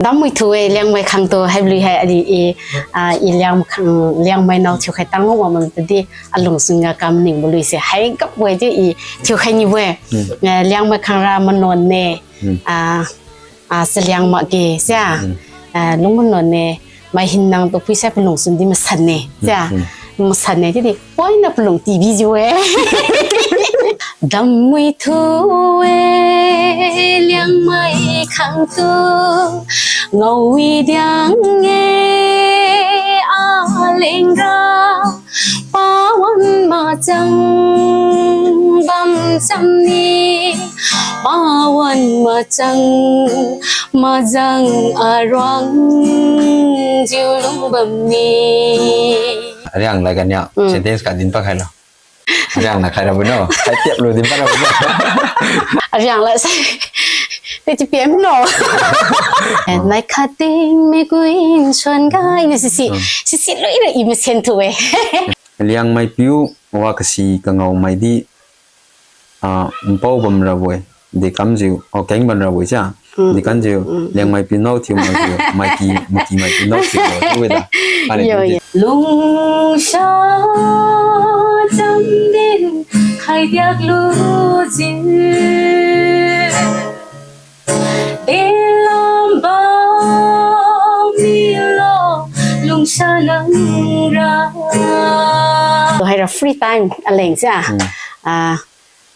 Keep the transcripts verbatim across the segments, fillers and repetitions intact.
Damwi thu-e, Liangmai khang tu, haibo lui hai ali i, ah, i Liangmai khang, Liangmai nao thiukhai tang wang man tadi, alungsun ga kam ningbo lui se, hai gap wai di i thiukhai nibo-e. Hmm. Eh, Liangmai khang ra manuan ne, Hmm. ah, ah, saliang makge, sia. Hmm. Ah, lung manuan ne, mai hin nang tu phuisai palungsun di masan ne, sia. Hmm, hmm. Masan ne, di di, Poina palung T V jiu-e. Damwi thu-e, Liangmai khang tu, ngaowi diang-e, aleng ra, pawan machang, bam cham ni, pawan machang, majang aruang, jiu lung bam ni. Ariang lai ganiu, Hmm. sentence khat din pakhailo. Ariang na khai rabo no. Khai tiap lu din pa rabo no. Ariang la sai. Te ti pian no. Eh, nai khating me kuin suan gai ni sisi. Hmm. Sisi lui ra i masen thu-e. Liangmai piu wa kasi kangao mai di, ah, mpao bam rabo-e. Di kamjiu, oh, keng bam rabo-e sia. Hmm. Di kamjiu, Hmm. Liangmai piu nao thiu mai jiu, mai ki, mai ki mai piu nao thiu mai jiu, weda. Kani Yo, di yo. Lungsha cham din khai diak lu jin. Telam bam ni lo lungsha nang ra. Hai ra free time aleng sia. Hmm. Ah,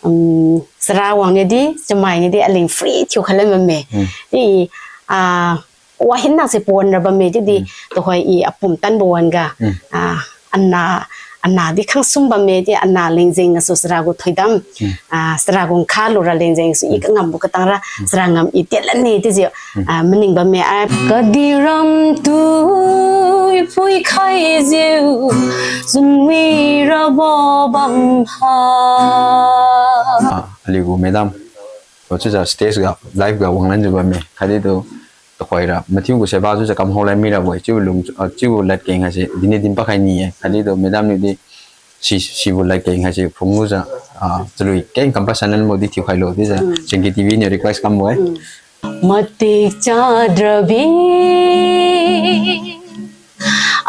um, sara wang ni di, chamai ni di, aleng free thiu khalan bamme. Hmm. Di, ah, wa hin nang se pon ra bamme, di, di, Hmm. tuhoi i apum tan bo wan ga. Hmm. Ah, ana, ana di khang sum bamme, di, ana lengjeng gasu sara gu thoidam. Hmm. Ah, sara gu nkha lu ra lengjeng su i Hmm. kangam bu katang ra, Hmm. sara ngam i tiat lan ni, di, di, Hmm. ah, maning bamme, ah. Kadi ram tu i pui khai jiu, zun wi ra bo bam ha. Ah, aliu gu madam. Bo chiujiu stage ga, live ga wanglan jiu bamme. Khatdi tu, tuhoi ra. Mathiu gu seba chiujiu kam hao lan mi rabo-e. Chiu lung, ah, chiu ladkeng haise. Din ni din pakhai ni-e. Khatdi tu, madam niu di, si, sibo ladkeng haise. Phung lujiu, ah, chalui keng kam pasan lan mo di thiu khailo. Di jiu, Mm. Singki T V niu request kam bo-e. Mm. Matik chadrabi.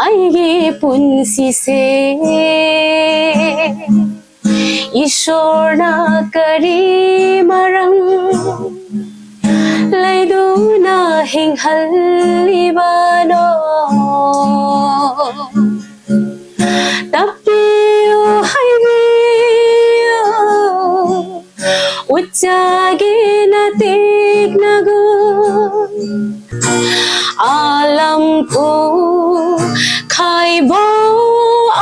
Aigi punsi se Ishwar na kari marang laiduna hinghal liba no. Tapiu haibiu. Ucha gi na tik na gu alam ku khaibo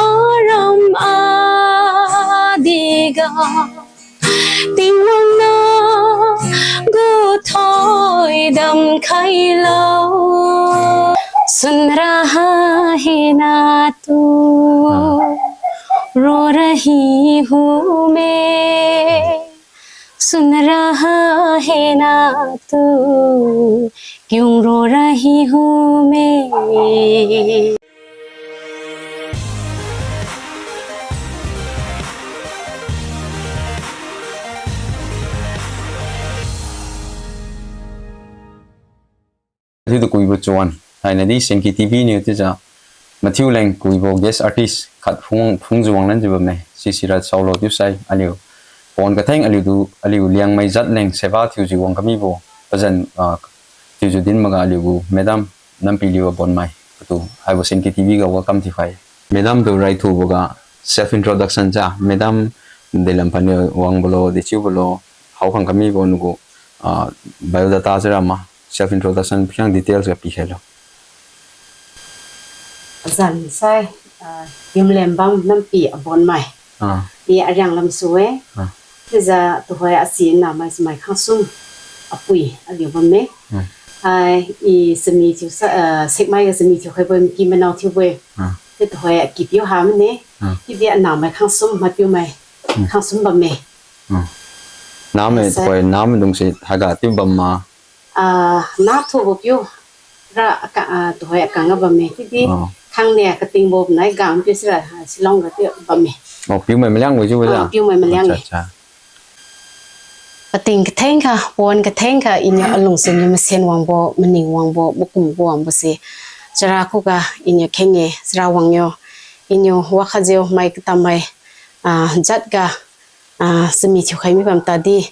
aram adiga Tingwang na gu thoidam khailo. Sun raha hina tu ro rahi hu me. Sun raha hina tu kiung ro rahi hu me. Mathiu tu kuibo chuan. Haina di Singki T V niu chiujiu. Mathiu leng kuibo guest artist khat phung, phungjiu wanglan jiu bamme. Sisira saolo chiusai aliu. Pon katheng aliu tu, aliu Liangmai jat leng seba thiujiu wang kamibo. Pazan, ah, thiujiu din maga aliu gu madam Nampi Liu Abonmai. Katu, haibo Singki T V ga welcome thiukhai. Madam tu raithubo ga self introduction cha. Madam, delam paniu wangbo lo, dechiubo lo, haokhang kamibo nagu, ah, biodata chara ma. Self introduction phiang details ga pikhailo. Zan sai, ah, Yumlembam Nampi Abonmai. Ah. I Ariang lamsu-e. Ah. Chiujiu tuhoi asi namai chamai khangsum apui aliu bamme. Hmm. Ai, i chami thiu sa, ah, sekmai ga chami thiu khaibo-e, maki manao thiubo-e. Ah. Chiu tuhoi akipiu ha mane. Ah. Chiudi anamai khangsum, maipiumai Hmm. khangsum bamme. Hmm. Name, Sai. Tuhoi name dungse haiga chiu bam ma. Ah, na thubo piu ra aka, ah, tuhoi akang ga bamme. Chiudi Oh. khang ne katingbo nai gang piu sira, ah, Shillong ga chiu bamme. Oh, piumai maliang bo chiubo ja? Ah, piumai maliang Acha, e. Acha. Pating katheng kha, pawan katheng kha, iniu alungchun niu masen wangbo, maning wangbo, makum wangbo se. Chara khuga iniu kheng-e, chara wang yo. Iniu wakhatjiu mai katam mai, ah, jat ga, ah, chami thiukhai mi bam tadi,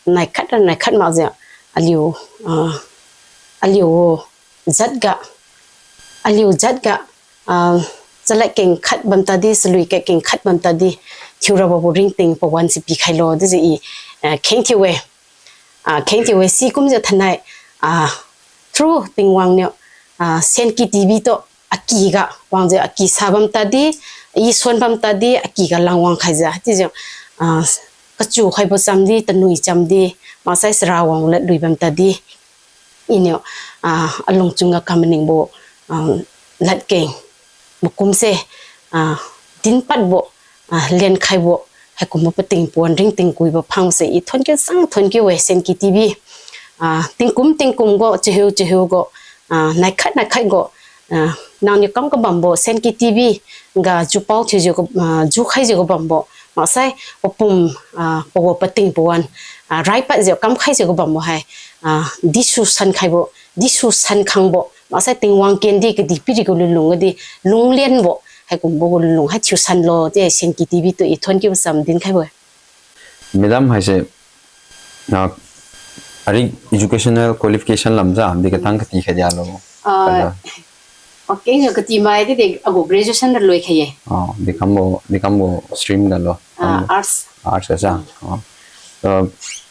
naikhat ra naikhat makjiu, aliu, ah, aliu jat ga, aliu jat ga, ah, chalad keng khat bam tadi, chalui keng khat bam tadi, thiurabo ringting pawan si pikhailo, chiujiu i, ah, kheng thiu-e. Ah, kheng thiu-e sikumjiu thainai, ah, through Tingwang niu, ah, Senki T V tu, aki ga, wangjiu aki sa bam tadi, i suan bam tadi, aki ga langwang khaijiu, chiujiu, ah, kachu khaibo cham di, tanui cham di, maksai chara wang lad lui bam tadi. Iniu, ah, alungchun ga kamaningbo, ah, ladkeng makum se, ah, dinpadbo, ah, lenkhaibo, haikumbo pating pawan ringting kuibo phang se i thuon kiu sang thuon kiu-e Senki T V. Ah, tingkum tingkum gu, chahiu chahiu gu, ah, naikhat naikhat gu, ah, nangniu kam kabambo Senki T V ga jupao thiujiu gu, ah, jukhaijiu gu bambo, maksai papum, ah, pagu pating pawan, ah, raipadjiu kamkhaijiu gu bambo hai, ah, disu san khaibo, disu san khangbo, maksai Tingwang kendi kadihpiri gu lunlung gadi, lunglenbo, haikumbo gu lunlung hai thiusanlo, chiu Senki T V tu i thuon kiu cham dinkhaibo-e. Madam haise, na, ari educational qualification lamjiu, di katang kati khai dialo? Ah, kada. Okay, kati mai di, di agu graduation ra lui khai-e. Oh, di kambo, di kambo stream galo? Ah, arts. Arts ga sa. Mm. Oh. Uh,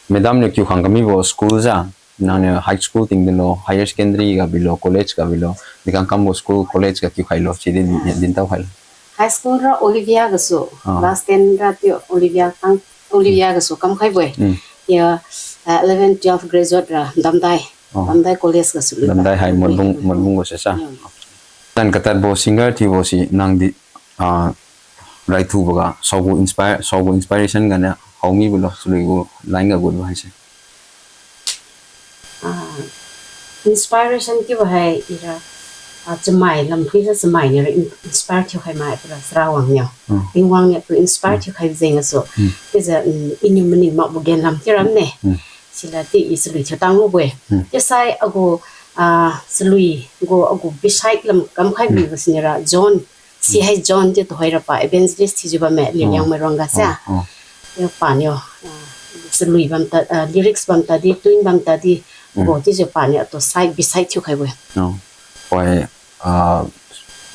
madam niu kiu khang kamibo school jiu, nangniu high school tingdilo, higher secondary ga bilo, college ga bilo, di kang kambo school, college ga kiu khailo, sidi din, dintao khailo? High school ra Olivia gasu, ah, class ten ra tiu Olivia tang, Olivia gasu kamkhaibo-e. Mm. Tiu, ah, eleven, twelve graduate ra Damdai. Oh. Damdai College gasu lui. Damdai hai Motbung, Motbung gasu sa. Mm. Tan katadbo singer thiubo si nang di, ah, raithubo ga, saogu inspire, saogu inspiration ganiu hao mibo lo, chalui gu line ga gutbo haise? Ah, inspiration thiubo hai ira, ah, chamai lam phuijiu chamai niu ra in-, inspire thiukhai mai tura chara wang niu. Mm. Tingwang niu tu inspire thiukhai jeng gasu. Mm. Chiujiu, mm, iniu maning makbo gen lam thiuram ne. Mm. Sila ti i chalui thiu tang lubo-e. Mm. Chiusai agu, ah, chalui gu agu beside lam kamkhai bi gu siniu ra John. Si hai John chiu tuhoi ra pa evangelist thiujiu bamme, Liangliangmai ruang ga sa. Oh, oh. Chiu paniu, ah, chalui bam ta, ah, lyrics bam tadi, tune bam tadi, bo chiujiu paniu atu side beside thiukhaibo-e. Oh. Poi, ah,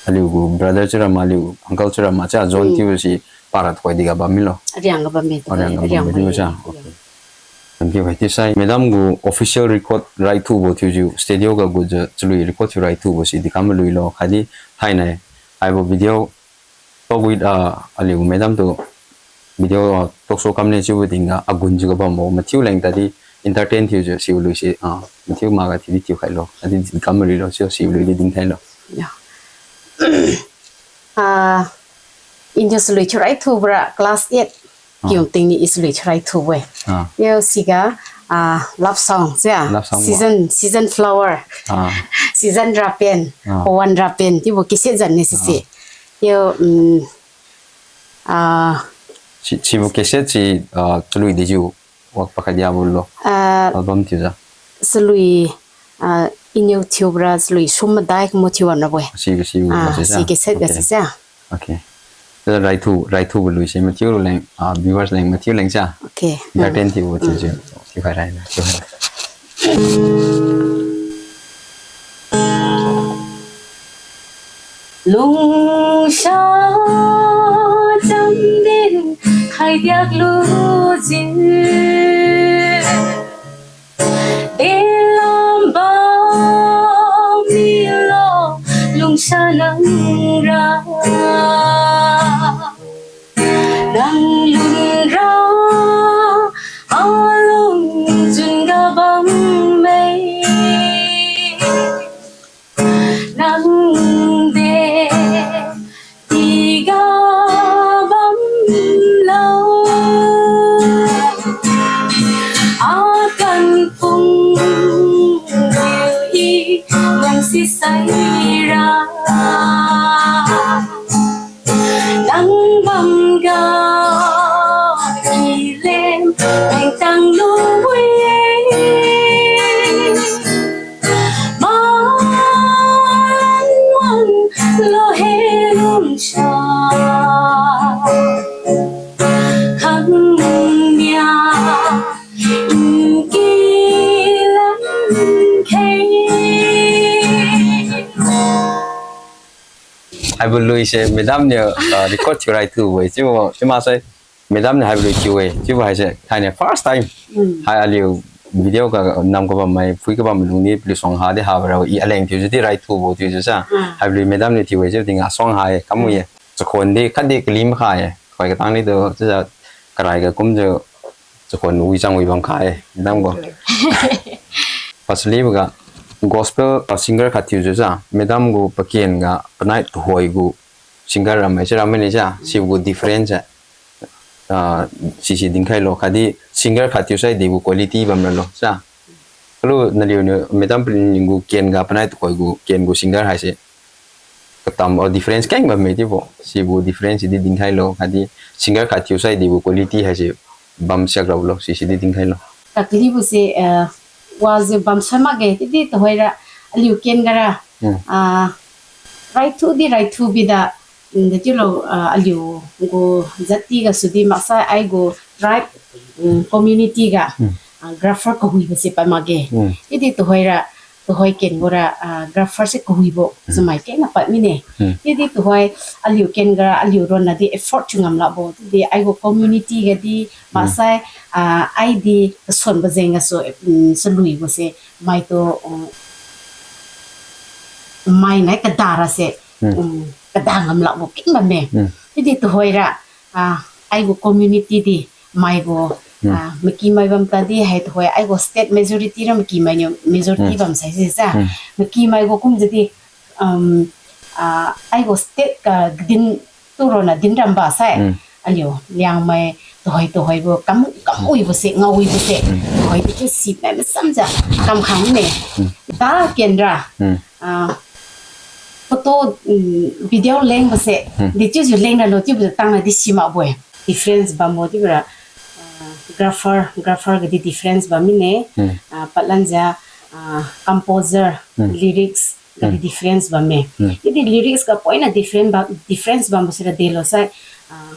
aliu gu brother chiura ma, aliu uncle chiura ma, chiu John chiubo si para tuhoi di ga bam milo? Ariang ga bamme, Ariang ga bamme, Ariang bamme, chiu. Okay. Thank you, hai. Chiusai madam gu official record raithubo thiujiu studio ga gutjiu chalui record thiu raithubo si di kam lui lo, khatdi thainai haibo video talk with, ah, aliu madam tu video, ah, talk show kamne chiubo tingga agunjiu ga bambo mathiu leng tadi entertain thiujiu sibo lui si, ah, mathiu makga thiudi thiukhailo, khatdi di kam lui lo, chiu sibo lui di dinkhailo. Ah, iniu chalui thiu raithubo ra class eight kiu tingni i chalui thiu raithubo-e. Ah. Chiu siga, ah, love song, sia. Love song. Season, season flower. Ah. Season rapen, ah, pawan rapen chiubo cassette jan ne sise. Ah. Chiu, um, ah, si, sibo cassette si, ah, chalui dijiu wak pakhaidi abo lo? Ah, album thiujiu? Chalui, ah, iniu thiubo ra chalui sum madai kumo thiu bam rabo-e. Si, si, ah, si, si, cassette ga sise. Okay. Raithu, raithubo lui si mathiu leng, ah, viewers leng mathiu leng sa. Okay. Entertain thiubo thiujiu. Thiukhai rai, thiukhai rai. Lungsa chamdin khaidiak lujiu, delam bam milo lungsa nangra. Nang lunra alung jun ga bamme. Nang de tiga bamlo. Akan pung i nang si saira. Nang bamga i lem leng tang lu. Haibo lui se madam niu, ah, record thiu rai thiu-e, chiubo, chiu maksai, madam niu haibo lui thiu-e, chiubo haise, thainai first time. Mm. Hai aliu video ga nam kabam mai, phui kabam lungdi, paliu suang ha di habo ra, i aleng thiujiu di rai thiubo thiujiu sa. Mm. Haibo lui madam niu thiu-e, chiu tingga suang ha-e, kam ye. Mm. Chakhuan di, khatdi kalim kha-e, khoi katang di tu, chiujiu karai ga kumjiu, chakhuan wi chang wi bam kha-e, madam gu. Okay. Pasali ga, gospel, ah, singer khat thiujiu sa, madam gu paken ga, panai tuhoi gu, singer ramai se ramai ni sa, sibo gu difference se. Ah, sisi dinkhai lo, khatdi singer khat thiu sai degu quality bam ra lo sa. Kalu naliu niu madam paliu gu ken ga panai tuhoi gu ken gu singer haise. Katam o difference keng bamme chiubo. Sibo difference di dinkhai lo, khatdi singer khat thiu sai degu quality haise bam siak ra lo, sisi di dinkhai lo. Taklibo se, eh, wajiu bam sai makge, chiudi tuhoira aliu ken gara. Hmm. Ah, raithu di raithu bida, mm, de chiulo, ah, aliu gu jati gasu di maksai ai gu tribe, mm, community ga, hmm, ah, grapher kawibo se pad makge. Hmm. Chiudi tuhoira, tuhoi ken gura, ah, grapher se kawibo, hmm, chamai kengna pad mine. Hmm. Chiudi tuhoi aliu ken gara, aliu ronna di effort thiu ngam lakbo. Chiudi ai gu community ga di, hmm, maksai, ah, ai di kasonbo jeng gasu, mm, saluibo se, mai tu, um, mai nai kadara se, hmm, um, kada ngam lakbo keng bamme. Hmm. Chiudi tuhoira, ah, ai gu community di, mai gu, hmm, ah, makimai bam tadi hai tuhoi, ai gu state majority ra makimai niu majority, hmm, bam sai si sa. Hmm. Makimai gu kumjiu di, um, ah, ai gu state ga din tu ronna din ramba sai. Hmm. Aliu Liangmai tuhoi tuhoi gu kam, kam wibo se, ngao wibo se. Hmm. Tuhoi di chiu si mai masamjiu kam khang ne. Hmm. Da ken ra. Hmm. Ah, photo, mm, video lengbo se, hmm, di chiujiu leng ra lo chiubo tangna di si makbo-e. Difference bambo chiubo ra, ah, grapher, grapher ga di difference bam mine, hmm, ah, padlanjiu, ah, composer, hmm, lyrics ga di, hmm, difference bamme. Hmm. Chiudi lyrics ga poina different ba, difference bambo sira delo sai, ah,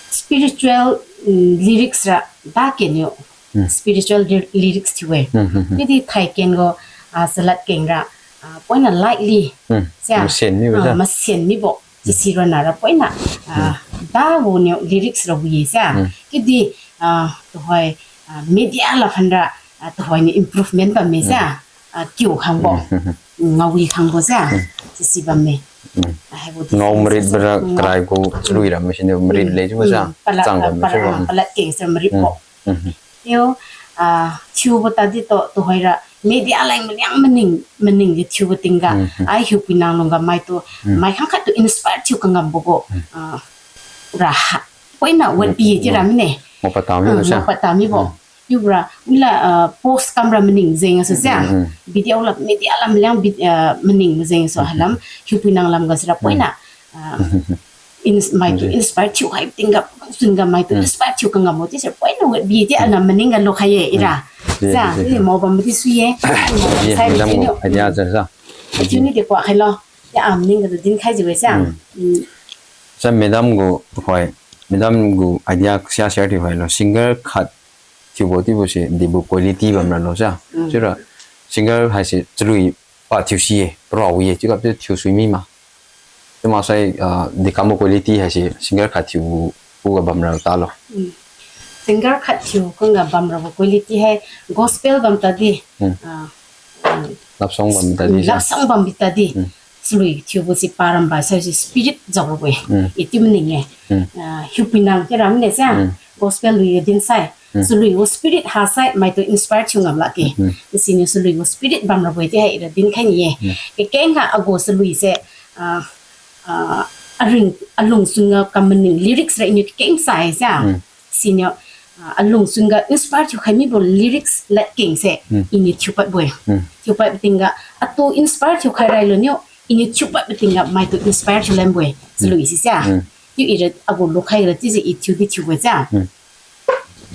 spiritual, mm, lyrics ra da ken yo. Hmm. Spiritual ly-, lyrics thiu-e. Hmm, hmm, hmm. Chiudi thai ken gu, ah, chalad keng ra, ah, poina lightly. Hmm. Sia. Masen mibo, ah, sa. Masen mibo. Hmm. Sisi ronna ra poina, ah, hmm, da gu niu lyrics ra wi sia. Hmm. Chiudi, ah, tuhoi, ah, media la phan ra, ah, tuhoi niu improvement bamme sia. Hmm. Ah, kiu khangbo. Hmm, hmm, hmm. Ngao wi khangbo sia. Hmm. Sisi bamme. Hmm. Ah, haibo di ngao sisi marit sisi bara, hmm, karai gu chalui ra machine marit, hmm, le chiubo sia. Hmm. Pala, chang, ah, bamme pala, chiubo. Ah, pala keng sira marit bo. Hmm. Mhm. Yo, ah, thiubo tadi tu, tuhoira, media leng maliang maning, maning di thiubo tingga, mhm, ai hiupuinang lungga mai tu, mhm, mai khangkhat tu inspire thiu kangambo gu, mhm, ah, ra ha, poina word pi, mhm, di ra mine. Mapat tami, mhm, bo sa. Mapat tami bo. Mhm. Chiubora, wila, ah, post kamra maning jeng gasu sia. Mhm, mhm. Video la, media la maliang vid-, ah, maning jeng gasu, mhm, halam, hiupuinang lamga sira, mhm, poina, ah, mhm. Ins-, mai tu, mhm, inspire thiu hai tingga, sungga mai tu, mhm, inspire thiu kangam mo ti se, poina word bi ti, mhm, ana maning ga lukhai ye, ira. Mhm. Sa, yes, yes, yes. Ni mo bam di sui ye. Yes, sai madam ni, idea, mm, sa, sa. Atu ni de kwa khai lo. Ya, am ning ga din khai jiwe sa. Mm. Mm. Sa madam gu, hoi, madam gu idea sia share thiu hai lo. Singer khat thiubo tibo se, dibo quality bamra lo sa. Mm. Sira, singer haise chalui pa thiu si ye, para wi ye, chiu gap thiu sui mi ma. Chiu maksai, ah, di kambo quality haise singer khat thiubo khuga bamra talo. Hmm. Singer khat thiu khuga bamrabo quality hai gospel bam tadi. Hmm. Ah, ah, love song bam tadi, love song bam bi tadi. Hmm. Chalui thiubo si paramba sai si spirit jaorabo-e. Hmm. Iti maning ye. Hmm. Ah, hiupuinang ti ram ne sa. Hmm. Gospel lui din sai. Hmm. Chalui gu spirit ha sai, mai tu inspire thiu ngam lakge. Hmm. Siniu chalui gu spirit bamrabo-e ti hai ira din khai ni ye. Hmm. Kakeng ha agu chalui se, ah, ah, aring, alung sungga kam maning lyrics ra iniu kakeng sai sa. Hmm. Siniu, ah, alung sungga inspire thiu khai mibo lyrics ladkeng se, hmm, iniu thiupadbo-e. Hmm. Thiupad tingga, atu inspire thiu khai rai lo niu, iniu thiupad tingga, mai tu inspire thiu lanbo-e. Hmm. Chalui si sa. Hmm. Chiu ira agu lukhai ra chiujiu i thiu di thiubo-e sa. Hmm.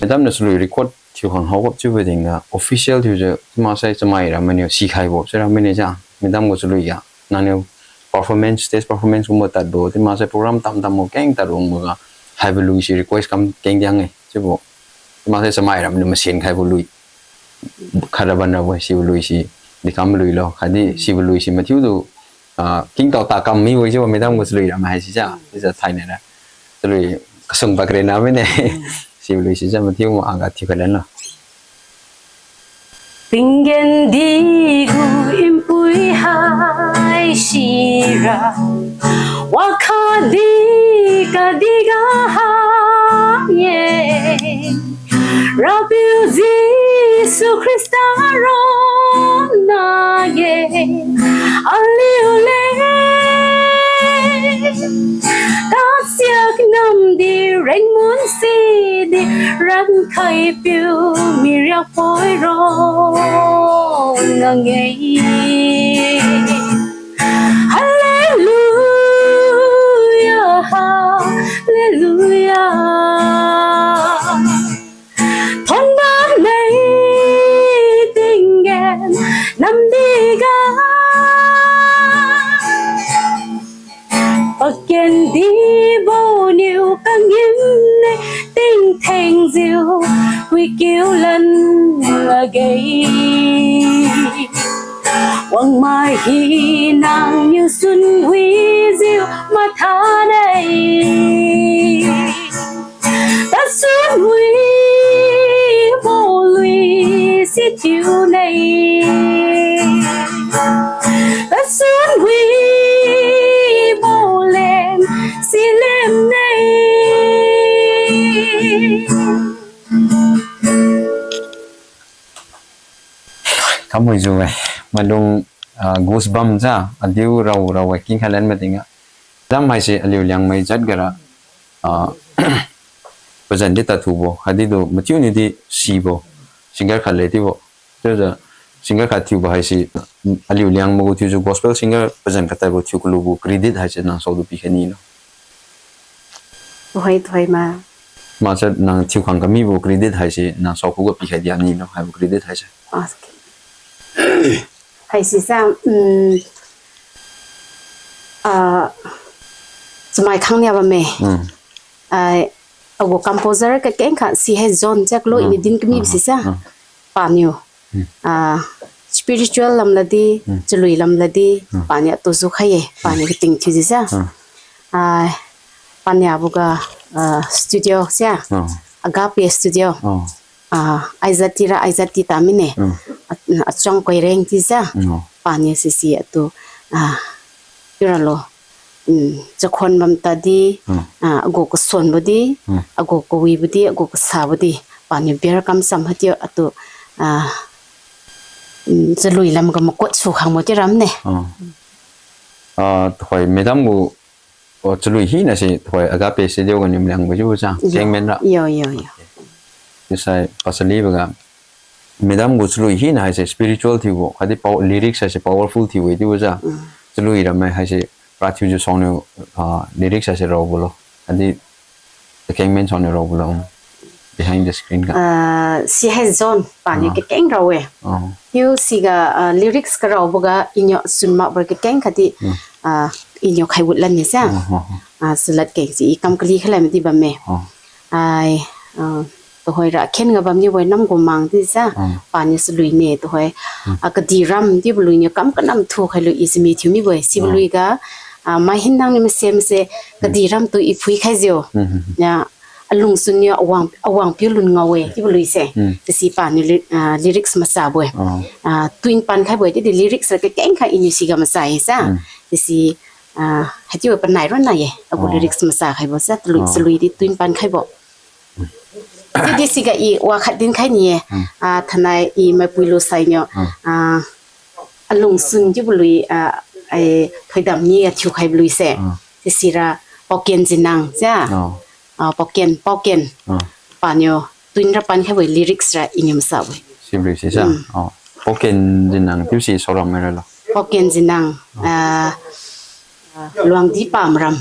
Madam niu chalui record thiu khang haogap chiubo tingga, official thiujiu, chiu maksai chamai ra mainiu sikhaibo, sira mani sa. Madam gu chalui ga. Nangniu performance, stage performance kumbo tadbo, chiu maksai program tamtam gu keng tadbo kumbo ga. Haibo lui si request kam keng diang e, chiubo. Chiu maksai chamai ra mainiu masen khaibo lui. Khara ban rabo, sibo lui si, di kam lui lo, khatdi, hmm, sibo lui si mathiu tu, ah, kingtao takam mibo chiubo madam gu chalui ram haisi ja. Chiujiu thainai ra. Chalui kasung pa karen na mine. Sibo lui sijiu mathiu ma aga thiu kalen lo. Tinggen di gu npui hai sira, wakhatdi kadi ga ha ye. Rapiu Jesu Khrista ronna ye, aliu le. Kasiak namdi rengmun sidi, rankhaipiu miriakpoi ronna nge. Hallelujah, hallelujah. Thonbam nei tinggen namdi ga. Pakendibo niu kangin ne tingthengjiu, wikiu lan lage. Wangmai hinaniu sun wijiu matha nei. Tasun wibo lui si thiu nei. Tasun wibo lem si lem nei. Kamui jiu-e, malung, ah, goosebump ja, adiu rao rao-e kingkhai lan mating-a. Dam haise aliu Liangmai jat gara, ah, pazan di tadthubo, khatdi tu mathiu niudi sibo, singer khat le chiubo. Chiujiu singer khat thiubo haise, aliu Liangmai gu thiujiu gospel singer pazan katadbo thiu kalubo credit haise nang saotu pikhai nilo. Tuhoi, tuhoi ma. Makse nang thiukhang kamibo credit haise nang saokhuga pikhai dia nilo, haibo credit haise. Okay. Haise sa, um, ah, chamai khangnia bamme. Ah, agu composer kakengkha si hai John jaklo ini din kamibo si sa. Paniu. Ah, spiritual lam ladi, chalui lam ladi, paniu atu jukhai ye, paniu kating thiu ji sa. Ah, paniu abuga, ah, studio sia, Agape Studio. Ah, aizati ra aizati ta mine. A-, achang koireng ti sa. Paniu sisi atu, ah, tiralo. Chakhon bam tadi, ah, agu kasonbo di, agu kawibo di, agu kasabo di, paniu biar kamsam hatiu atu, ah, chalui lamga makot sukhangbo ti ramne. Ah, tuhoi madam gu, oh, chalui hina se tuhoi Agape Studio ganiu maliangbo jiu sa, kengmen ra. Yo, yo, yo. Chiusai pasaliboga, madam gu chalui hina haise spiritual thiubo, khatdi pow-, lyrics haise powerful thiu-e chiubo ja. Chalui rammai haise, pra thiujiu songniu, ah, lyrics haise raobo lo. Khatdi kakengmen songniu raobo lo. Behind the screen ga. Ah, si hai John, paniu kakeng rao-e. Chiu siga, ah, lyrics karaoboga iniu sun makbo kakeng khatdi, ah, iniu khaiwut lan ni sa. Ah, sulat keng si i kam kali khalai madi bamme. Ai, ah, tuhoira khen ga bamniu wai nam gu mang di sa. Paniu chalui ne tuhoi. Ah, kadi ram dibo lui niu kam kanam thukhailu i simi thiu mibo-e. Sibo lui ga, ah, mai hin nang niu mase mase kadi ram tu i phuikhaijiu. Alungsun niu awang, awang piu lun ngao-e chiubo lui se. Tisi paniu ly-, ah, lyrics masabo-e. Ah, tune pan khaibo-e, chiudi lyrics ra kakeng kha iniu siga masa-e sa. Tisi, ah, haichiu panai ronna ye, agu lyrics masa khaibo sa, chalui, chalui di tune pan khaibo. Chiudi siga i wakhat dinkhai ni-e, ah, thainai i maipui lu sainiu, ah, alungsun chiubo lui, ah, ai, thoidam ni athiu khaibo lui se. Tisira Paoken Jinang ja. Ah, Paoken, Paoken. Paniu tune ra pan khaibo-e, lyrics ra iniu masabo-e. Sibo lui si sa. Paoken Jinang chiusi saoram mai ralo. Paoken Jinang, ah, ah, Luangdi Pamram.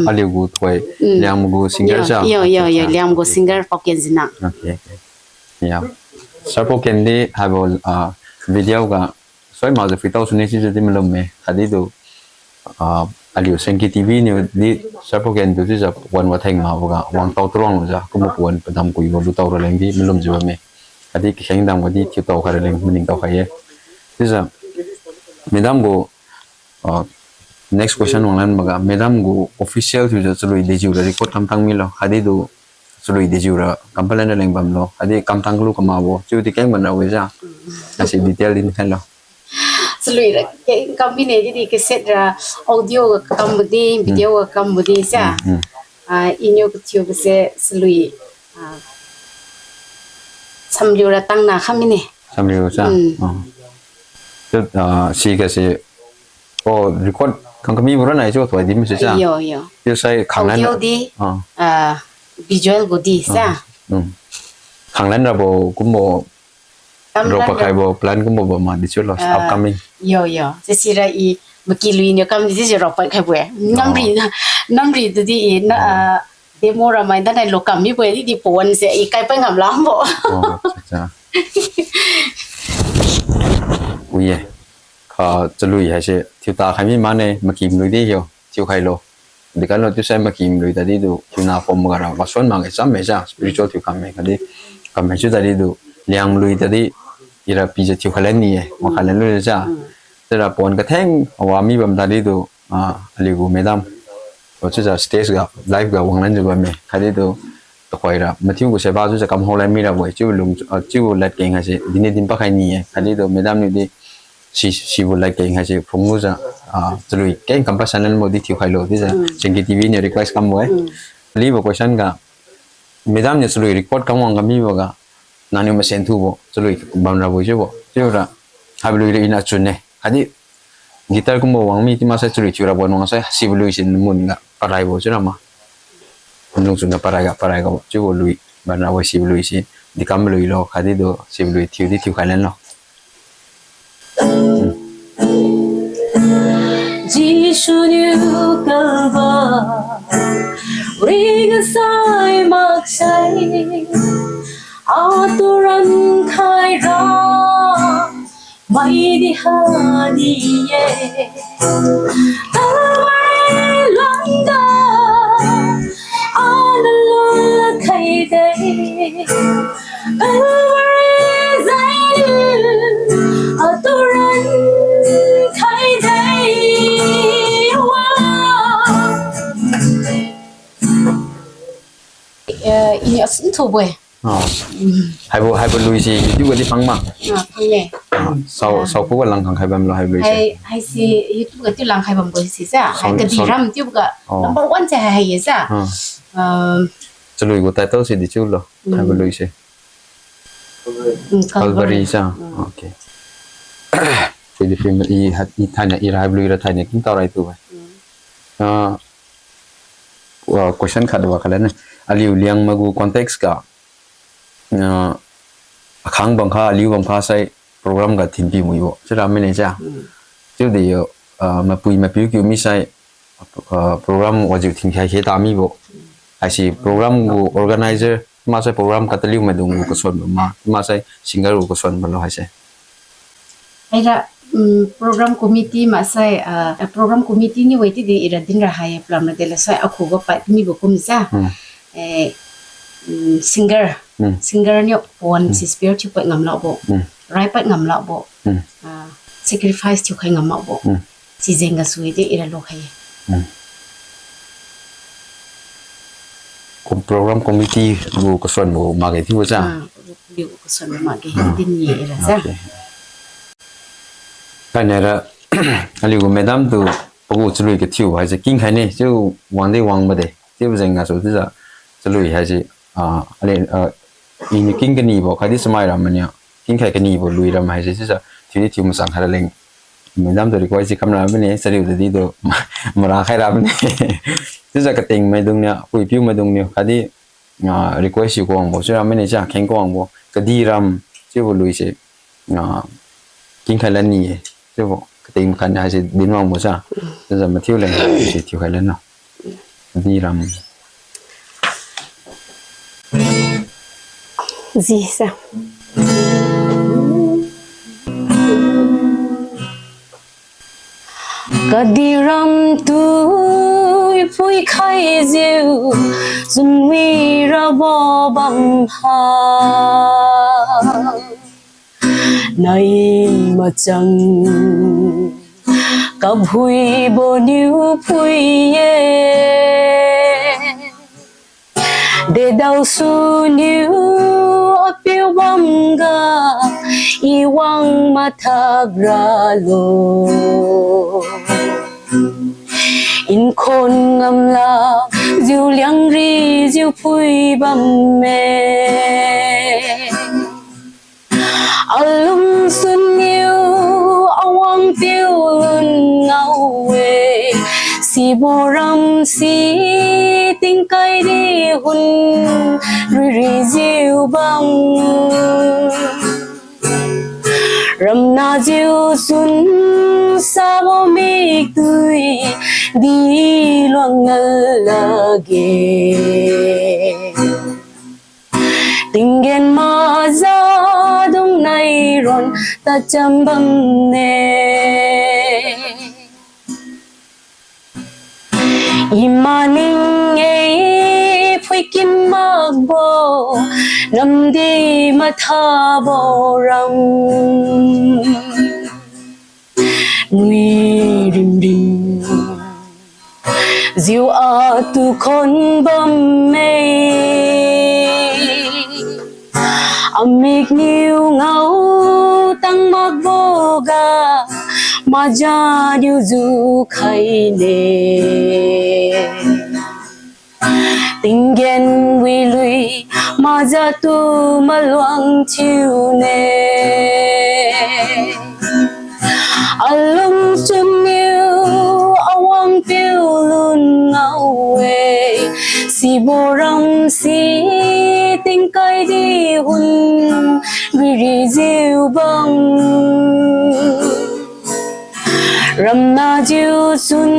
Aliu gu tuhoi, Liangmai gu singer sa. Yo, yo, yo, Liangmai gu singer Paoken Jinang. Okay, okay. Ya. Sir Paoken di haibo, ah, video ga soi makjiu phuitao sune chiujiu di malumme. Khatdi tu, ah, aliu Sengki TV niu di Sir Paoken tu chiujiu wan watheng makboga wangtao turuang lujiu kumbo pawan padam kuibo lutao raleng di malumjiu bamme. Khatdi kakheng dam ga di thiutao khai raleng maningtao khai ye. Chiujiu madam gu Ah, next question wanglan maga, madam gu official thiujiu chalui dejiura record kamtang milo, khatdi du chalui dejiura kampalan raleng bamlo, khatdi kamtang kalu kamakbo chiudi keng bamra wijiu. Haise detail din khailo. Chalui ra keng kam mine chiudi cassette ra audio ga kambo di, video ga kambo di sa. Hmm, hmm. Ah, iniu kathiu kase chalui, ah, samriu ra tangna kha mine. Samriu sa? Hmm. Ah. Chiu, ah, si kase, oh, record khang kamibo ranai chiu thoi di mase sa? Yo, yo. Chiusai khanglan. Audio di, ah, visual gu di sa. Ah. Hmm. Khanglan rabo kumbo Kamlan ra. Raopa khaibo plan kumbo bam ma di chiulo, ah, upcoming. Yo, yo. Sisira i maki lui niu kam di si raopa khaibo-e. Oh. Namri, namri tudi i na, oh, ah, demo ramai danai lo kam mibo-e di di pawan se i kai pai ngam lambo. Oh, acha, acha. Ui ye. Kha chalui haise thiuta khai mi mane, maki lui di yo. Thiukhailo. Di kanlo chiusai maki lui tadi du, thiuna pom ga ra, wasuan makge cham me sa, spiritual thiu kam me khatdi. Kam me chiu tadi du, Liang lui tadi, ira pijiu thiukhai lan ni-e, wakhai lan lu sa. Mm. Tera pon katheng, awa mi bam tadi du, ah, aliu gu madam. Wa chiujiu stage ga, live ga wanglan jiu bamme, khatdi du, tukhoi ra, mathiu gu seba chiujiu kam hao lan mi rabo-e, chiu lung, ah, chiu ladkeng haise, din ni din pakhai ni-e, khatdi du, madam niu di, si, sibo ladkeng haise phung lujiu, ah, chalui keng kam pasan lan bo di thiukhailo chiujiu, mm, Chinky T V niu request kambo-e. Mm. Alibo question ga, madam niu chalui record kam wang kamibo ga, nangniu masen thubo, chalui bam rabo chiubo, chiura, haibo lui ra ina chun-e, khatdi, guitar kumbo wang mi chiu maksai chalui thiu rabo wang sai, sibo lui si mun ga, paraibo chiura ma. Lungchun ga parai ga, parai ga, chiubo lui, bam rabo sibo lui si, di kam lui lo, khatdi du, sibo lui thiu di thiukhai lan lo. Jesu niu kalba, wi ga sai maksai, atu ran khai ra, mai di ha di ye. Kalvari lungda, ana lula khai de. Kalvari zaini, atu ran khai de. Wa. Eh, ini asun thubo-e. Ah. Mm. Haibo, haibo lui si YouTube ga di phang ma? Ah, phang ne. Ah, sao, mm, sao khuga langkhang khai bamlo haibo lui si. Hai, haisi YouTube ga chiu langkhai bambo si sa. Hai sound, kadi sound ram chiu ga. Oh. Number one se hai, hai ye sa. Ah. Um, chalui gu title si di chiulo. Mm. Haibo lui si. Mm, Calvary. Calvary sa. Mm. Okay. Philippi i hat, i thaina, i ra haibo lui ra thaina king tao rai tu ba. Mm. Ah, wa question khat wa khalan-e. Aliu Liangmai gu context ga, ah, akhang bamkha, aliu bamkha sai program ga thinpi muibo chiura mine sa. Mm. Chiudi yo, ah, mapui mapiu kiu mi sai, ah, program wajiu thinkhai khe ta mibo. Haisi program gu organizer, maksai program kataliu maidung gu kasuan ba ma, maksai singer gu kasuan ba lo haise. Haira, um, program committee maksai, ah, program committee niu wei chiudi ira dinra hai plan na dela sai akhuga pad mibo kum sa. Hmm. Eh, um, singer. Hmm. Singer niu pon, hmm, si spare thiu pad ngam lakbo. Hmm. Rai pad ngam lakbo. Hmm. Ah, sacrifice thiukhai ngam lakbo. Hmm. Sijeng gasu di ira lukhai-e. Hmm. Ko-, program committee gu kasuan bo makge chiubo sa. Ah, gu kasuan bo makge, hmm, din ye ira sa. Okay. Khaina ra, aliu gu madam tu pagu chalui kathiu haise kingkhai ne, chiu wang di wang bade, chiubo jeng gasu chiujiu chalui haise, ah, ali, ah, iniu king kanibo, khatdi chamai ra maniu, kingkhai kanibo lui ra ma haise chiujiu, thiudi thiu machang khai raleng. Madam tu request si kamra mane, chariu tadi tu mara khai ra mane. Chiujiu kating maidung niu, puipiu maidung niu, khatdi, ah, request si kawangbo, chiura mane sa, kheng kawangbo, kadi ram, chiubo lui se, ah, kingkhai lan ni-e, chiubo, kating khan haise din wangbo sa, chiujiu mathiu leng se thiukhai lan no. Kadi ram. Ji sa. Kadi ram tu ipui khaijiu, chunwi rabo bam ha. Nai machang. Aphuibo niu phui-e. Dedaosu niu apiu bamga, i wang mathak ralo. Nkon ngamla, jiu liangri jiu phui bamme. Alungsun niu awang piu lun ngao-e, sibo ram si tingkai di hun riri jiu bam. Ramna jiu sun sabo mikdui di luang lal lage. Tinggen maza dung nai ron tacham bamne. Ima ning-e phuikim makbo, namdi mathabo ram. Nui rimrim jiu atu khon bamme. Amik niu ngao tang makboga, maja niu jukhaine. Tinggen wilui maza tu maluang thiune. Alungsun niu awang piu lun ngao-e, sibo ram si tingkai di hun riri jiu bam. Ramna jiu sun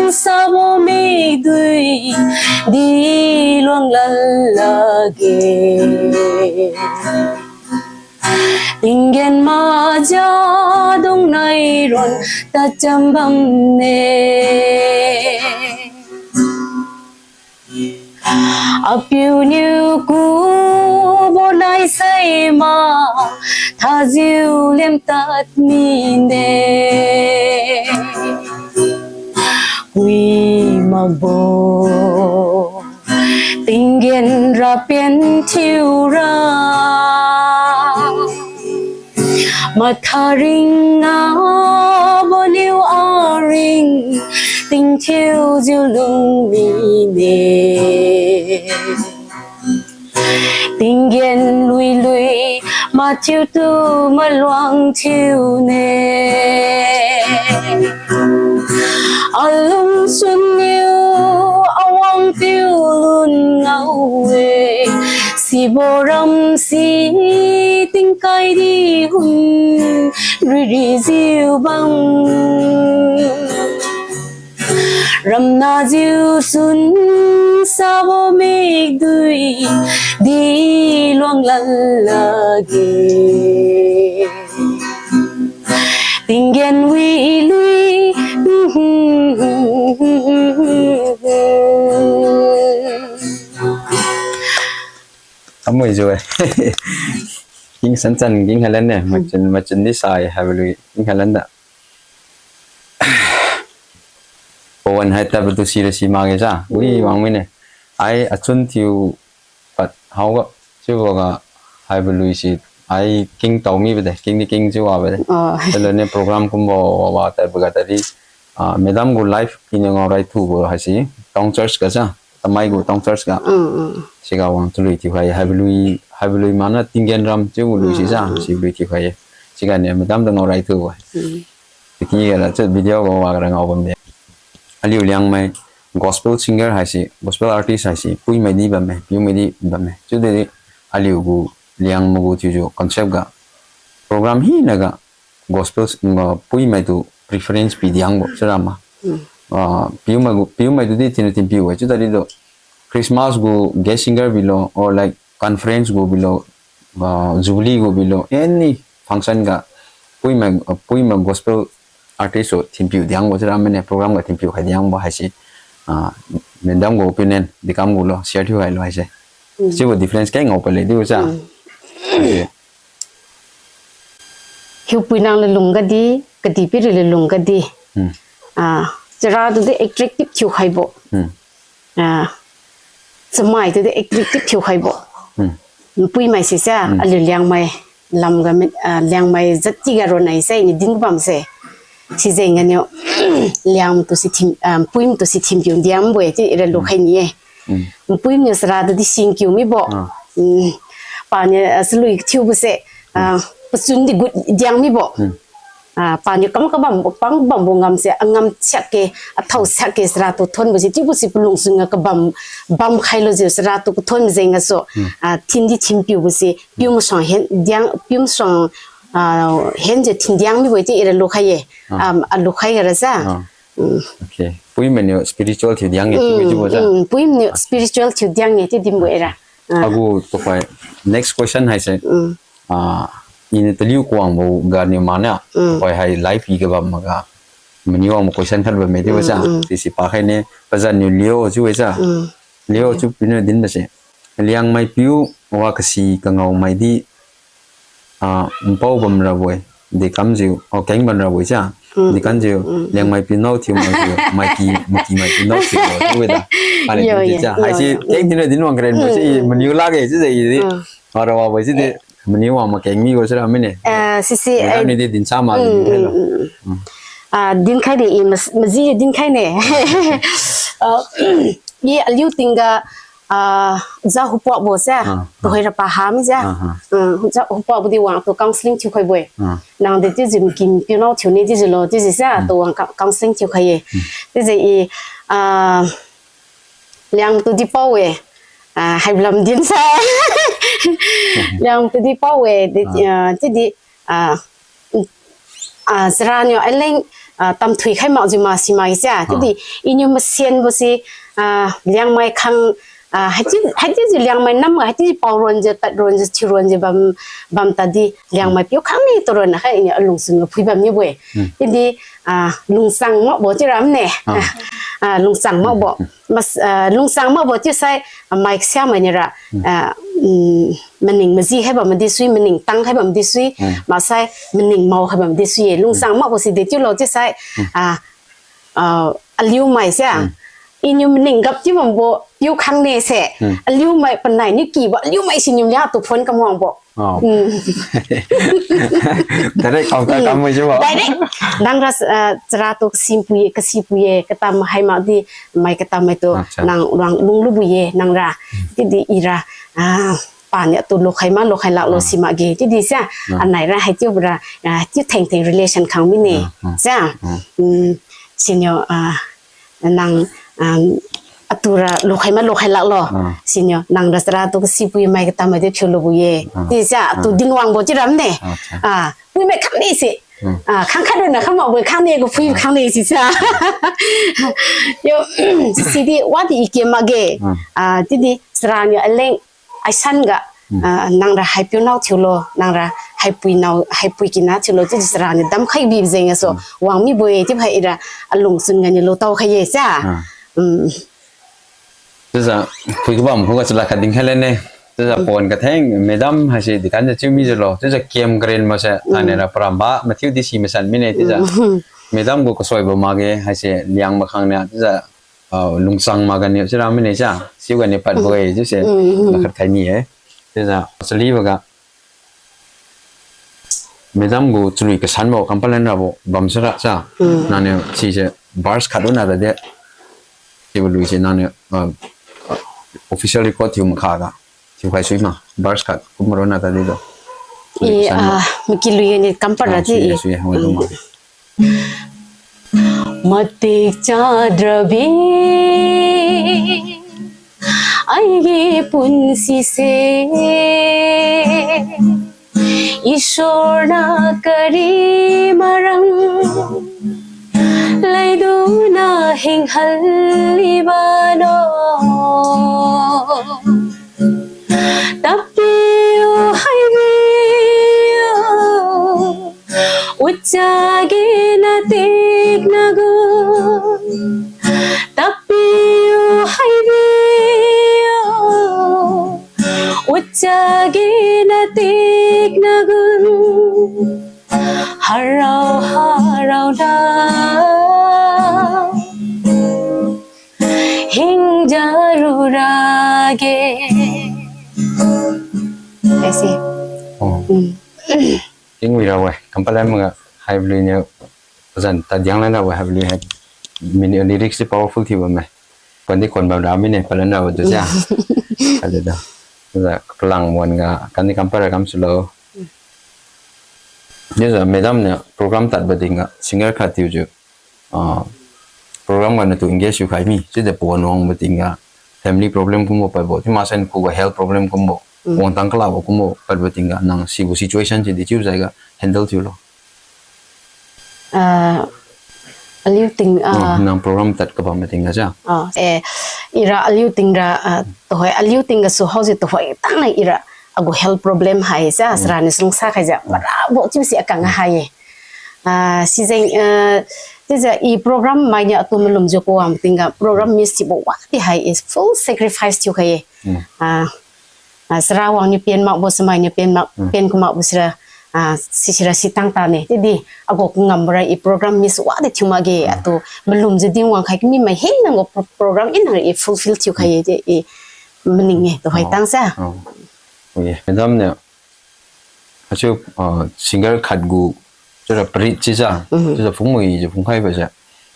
sabo mikdui di luang lal lage. Tinggen maja dung nai ron tacham bamne. Apiu niu kubo nai saima, thajiu lemtad mine. Kui makbo tinggen ra pen thiura. Matharing ngabo niu aring, tingthiu jiu lung mine. Tinggen lui lui mathiutu maluang thiune. Alungsun niu awang piu lun ngao-e, sibo ram si tingkai di hun riri jiu bam. Ramna jiu sun sabo mikdui di luang lal lage. Tinggen wilui. Amui jiu-e. King Sanchan, King Helen ne, machun, machun di sai, haibo lui, King Helen da. Pawan hai tadbo tu sira si makge ja, wi wang mine. Ai achun thiu pad haoga, chiuboga haibo lui si, ai king tao mibo de, king di king chiu wabo de. Chalone program kumbo wa wa tadbo ga tadi, ah, madam gu live iniu ngao rai thubo haise, Town Church ga ja, Tamei gu Town Church ga. Siga wang chalui thiukhai, haibo lui, haibo lui mana Tinggen ram chiubo lui si ja, si lui thiukhai-e. Siga niu madam tu ngao rai thubo-e. Tiki gara cha video ga wa gara ngao bamde. Aliu Liangmai gospel singer haise, gospel artist haise, puimai di bamme, piumai di bamme. Chiudi aliu gu Liangmai gu thiujiu concept ga program hinaga gospel, ah, puimai tu preference pidiangbo chiura ma. Ah, piumai gu, piumai tu di thin thin piu-e chiu tadi do. Christmas gu guest singer bilo, or like conference gu bilo, ah, jubilee gu bilo, any function ga puimai, ah, puimai gospel artist su thinpiu diangbo chiura mane program ga thinpiu khai diangbo haise, ah, madam gu opinion dekam gulo share thiu khailo haise. Sibo difference keng ngao pale diu cha. Hiupuinang lulung gadi Kadihpiri lulung kadi. Hmm. Ah, chara tudi attractive thiukhaibo. Hmm. Ah, chamai tudi attractive thiukhaibo. Hmm. Npuimai sise, hmm, aliu Liangmai lamga mi-, ah, Liangmai jatiga ronai se, ni dinbam se. Sijeng ganiu, Liang tu si thim, ah, npuim tu si thimpiu diangbo-e, ti ira lukhai ni-e. Hmm. Npuim niu chara tudi singkiu mibo. Ah. Hmm. Paniu, ah, salui thiubo se, ah, hmm, pachun di gut diang mibo. Hmm. Ah, paniu kam kabam, pang bambo ngam se, angam siak ke, athao siak ke, chara tu thonbo se, chiubo se palungchun ga kabam, bam khailo jiu, chara tu kathon jeng gasu, hmm, ah, thin di thinpiubo se, piu masuang hen, diang, piu masuang, ah, hen jiu thin diang mibo-e ti ira lukhai ye. Ah. Um, alukhai gara sa. Ah. Mm. Okay. Npuimai niu spiritual thiu diang ye, mm, chiubo jiubo sa. Mm, npuim niu, okay, spiritual thiu diang ye, ti dinbo ira. Ah. Agu tuhoi, next question haise. Mm. Ah, iniu taliu kuangbo ganiu mane, mm, tuhoi hai live i kabam maga. Maniu wangbo question khat bamme chiubo sa. Mm, mm. Sisi pakhaine, pazan niu Leo chiu-e sa. Mm. Leo, yeah, chiu piniu dinbo se. Liangmai piu wa kasi kangao mai di, ah, npao bamrabo-e. Dekam jiu, oh, keng bamrabo-e sa. Mm, dekam jiu, mm, mm, Liangmai piu nao thiu mai jiu, mai ki, mai ki mai piu nao thiu lo, chiubo da. Kale, yo, di, yo, sa. Yo, haise, yo. Keng dinra din wang karen bo, mm, si, mm, maniu lakge, chiujiu i di. Mm. Ara wabo si di, eh, maniu wang makeng mibo sira mine. Eh, sisi, madam, eh, ni di dinsa ma, mm, di dinkhai lo. Mm, mm, mm. Mm. Ah, dinkhai di i mas-, maji dinkhaine. Ah, i aliu tingga, ah, ja hupuakbo se, ah, tuhoi ra paham se. Ah, ah. Mm, ja hupuakbo di wang tu counselling thiukhaibo-e. Ah. Nang di chiujiu makim piu nao thiu ni chiujiu lo, chiujiu se, mm, tu wang cou-, counselling thiukhai ye. Mm. Chiujiu i, ah, Liang tu di pao-e. Ah, hailam din sa. Liang tu di pao-e. Di, ah, ah, chiudi, ah, ah, chara niu aleng, ah, tamthui khai makjiu ma si mai se. Ah. Chiudi, iniu masenbo si, ah, Liangmai khang, ah, haichiu, haichiujiu Liangmai nam, haichiujiu pao ronjiu, tad ronjiu, thiu ronjiu bam, bam tadi, Liangmai piu khang ni tu ron khai iniu alungchun ga phui bam nibo-e. Hmm. Chiudi, ah, lungchang makbo chiu ramne. Ah. Ah, lungchang makbo. Hmm. Mas, ah, lungchang makbo chiusai, ah, mai kasiamai nira, hmm, ah, mm, maning maji khai bam di sui, maning tang khai bam di sui, hmm, maksai maning mao khai bam di sui ye. Lungchang, hmm, makbo si de chiulo chiusai, hmm, ah, ah, aliu mai se, hmm, iniu maning gap chiu bambo piu khang ne se, hmm, aliu mai panai niu kibo, aliu mai siniu lia tu phone kam wangbo. Oh. Mm. Direct counter, mm, kam mai jiubo. Direct. Nang ra, ah, chara tu kasi pui ye, kasi pui ye, katam hai mak di, mai katam mai tu, acha, nang ruang lung lu bu ye, nang ra. Mm. Chiudi ira, ah, paniu tu lukhai ma, lukhai laklo, ah, si makge. Chiudi sa, ah, anai ra, haichiu ra, ah, chiu theng theng relation khang mine. Ah, ah. Sa, ah, mm, siniu, ah, nang, um, atu ra lukhai ma lukhai laklo. Ah. Siniu, nang ra chara tu kasi pui mai katam mai di thiulu bu ye. Ah. Chiujiu, ah, tu din wangbo chiu ramne. Acha. Ah, pui mai khang ni si. Hmm. Ah, khang khat runa khang makbo khang ni gu pui, hmm, khang ni si sa. Yo, sidi wadi i kem makge. Hmm. Ah, chiudi chara niu aleng aisan ga, hmm, ah, nang ra haipiu nao thiulo, nang ra haipui nao, haipui kina thiulo, chiudi chara niu damkhai bi jeng gasu, hmm, wang mibo-e, chiu hai ira alungchun ga niu lutao khai ye sa. Ah. Hmm. Chiujiu, pui kabam khuga chalad khat dinkhai lane. Chiujiu, hmm, pon katheng, madam haise dikan jiu chiu mijiulo. Chiujiu, kem karen mase, hmm, thainai ra paramba, mathiu di si masan mine, chiujiu. Hmm. Madam gu kasoibo makge, haise Liangmai khang niu, chiujiu, ah, lungchang makganiu, chiura mine sa, siu ganiu padbo-e, chiuse, hmm, hmm, lakhat khai ni-e. Chiujiu, chaliboga, madam gu chalui kasanbo, kampalan rabo bam sara sa. Hmm. Nangniu sise verse khat ronna tadi. Sibo lui se nangniu, ah, official record thiu makhaga. Thiukhai sui ma. Verse khat kum ronna tadi do. Chalui kasanbo. Eh, ah, maki lui ni kampal ra di. Ah, sui, sui, wang, hmm, ma. Matik chadrabi aigi punsise, Ishwarna kari marang leiduna hinghal libano. Tapiu haibiu, ucha gina tiknagun. Tapiu haibiu, ucha gina tiknagun. Harao har Ase. Oh. Mm. Tingwi ra we, kampalan maga, haibo lui niu, pazan tadiang lan ra we, haibo lui hai. Mini lyrics si powerful thiu bamme. Pandi kon bam ra mine, palan ra we tu sia. Kali da. Za, kalang wan ga, kandi kampara kam sulo. Ni za, madam niu program tadbo tingga, singer khat thiujiu. Ah, program ga natu engage thiu khai mi, chiude pawan wangbo tingga, family problem kumbo padbo, thiu masen khuga health problem kumbo, mm, wangtang kalabo kumbo padbo tingga, nang sibo situation si dechiu jaiga handle thiulo. Ah, aliu ting, ah, mm, nang program tad kabam tingga ja. Ah, eh, ira aliu ting ra, ah, tuhoi aliu ting gasu haosi tuhoi tangna ira agu health problem hai ja, mm, sara ni sungsa khai ja, mm, marabo chiusi akang hai. Ah, sijeng, ah, chiujiu i program mainiu atu malumjiu kawang tingga program miss thiubo wadi hai is full sacrifice thiu khai. Mm. Ah, ah, sara wangniu pen makbo, samainiu pen mak, mm, pen ku makbo sira, ah, si sira si tang tane. Chiudi, agu kangambo ra i program miss wadi thiu makge, mm, atu malumjiu din wang khai kami mai hina gu pro-, program ina i fulfill thiu khai, mm, di i maning-e, tuhoi, oh, tang sa. Oh. Wi, madam niu, achiu, ah, singer khat gu, chiura parit chiujiu, mhm, chiujiu phungwi jiu phungkhaibo se.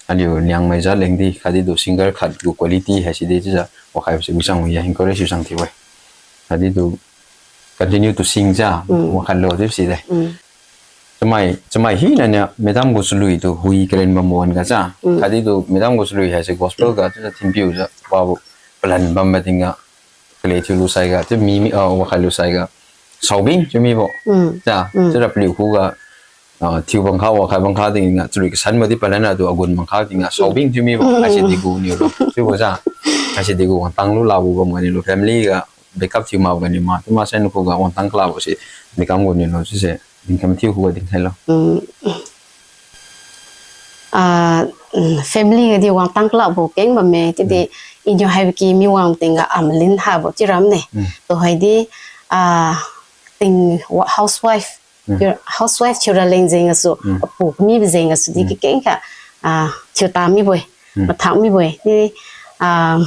Aliu Liangmai jat lengdi, khatdi tu singer khat gu quality haisi di chiujiu, wakhaibo se wisang wi ya, encourage wisang thiu-e. Khatdi tu continue to sing ja, mm, wakhatlo chiu si de. Mm. Chamai, chamai hina niu, madam gu chalui tu, hui kalen bambo wan ga ja. Mm. Khatdi tu, madam gu chalui haise gospel ga, chiujiu thinpiu jiu, wabo, palan bam ma tingga, kale thiulu saiga, chiu mi, mi, ah, wakhailu saiga. Saobing, chiu mibo. Mm. Ja, mm, chiura paliu khuga, ah, thiu bangkha, wakhai bangkha tingga, chalui kasan madi palan atu agun bangkha tingga, mm, saobing chiu mibo, mm, haise degu niu lo. Chiubo ja, haise degu wangtang lu labo bam ganiu lo, family ga, backup thiu mabo ganiu ma, chiu masen khuga wangtang kalabo se, backup ganiu lo, chiuse, dingkhai mathiu khuga dingkhailo. Mm. Ah, mm, family gadi wangtang kalabo keng bamme, chiudi, mm, iniu haibo ki mi wang tingga amalin habo chiu ramne. Mm. Tuhoidi, ah, ting wa-, housewife, mm, thiu, housewife thiura leng jeng gasu, mm, apu kamibo jeng gasu di, mm, kakeng kha, ah, thiuta mibo-e, mm, mathak mibo-e. Di, ah,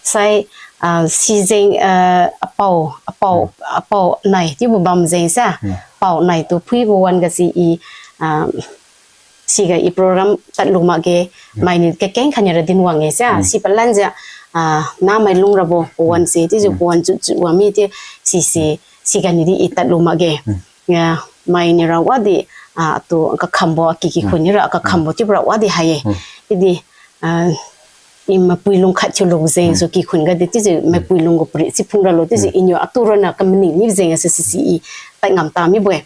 sai, ah, sijeng, ah, apao, apao, mm, apao nai chiubo bam jeng sa, mm, apao nai tu phuibo wan gasi i, ah, siga i program tadlu makge, mm, mainiu kakeng kha niura din wang-e sa, mm, si palan jiu, ah, namai lung rabo pawan, mm, se, chiujiu, mm, pawan ju ju wang mi chiu, si, si, mm, siga niudi i tadlu makge. Mm. Ya, mainiu ra wadi, ah, atu kakhambo, aki, mm, kikhun niura kakhambo, mm, chiubo ra wadi hai-e. Mm. Chiudi, ah, i mapui lung khat thiulu jeng, mm, su kikhun gadi chiujiu, mm, mapui lung gu pari si phung ralo chiujiu, mm, iniu atu ronna kamaning ni jeng gasu si si i tad ngam ta mibo-e.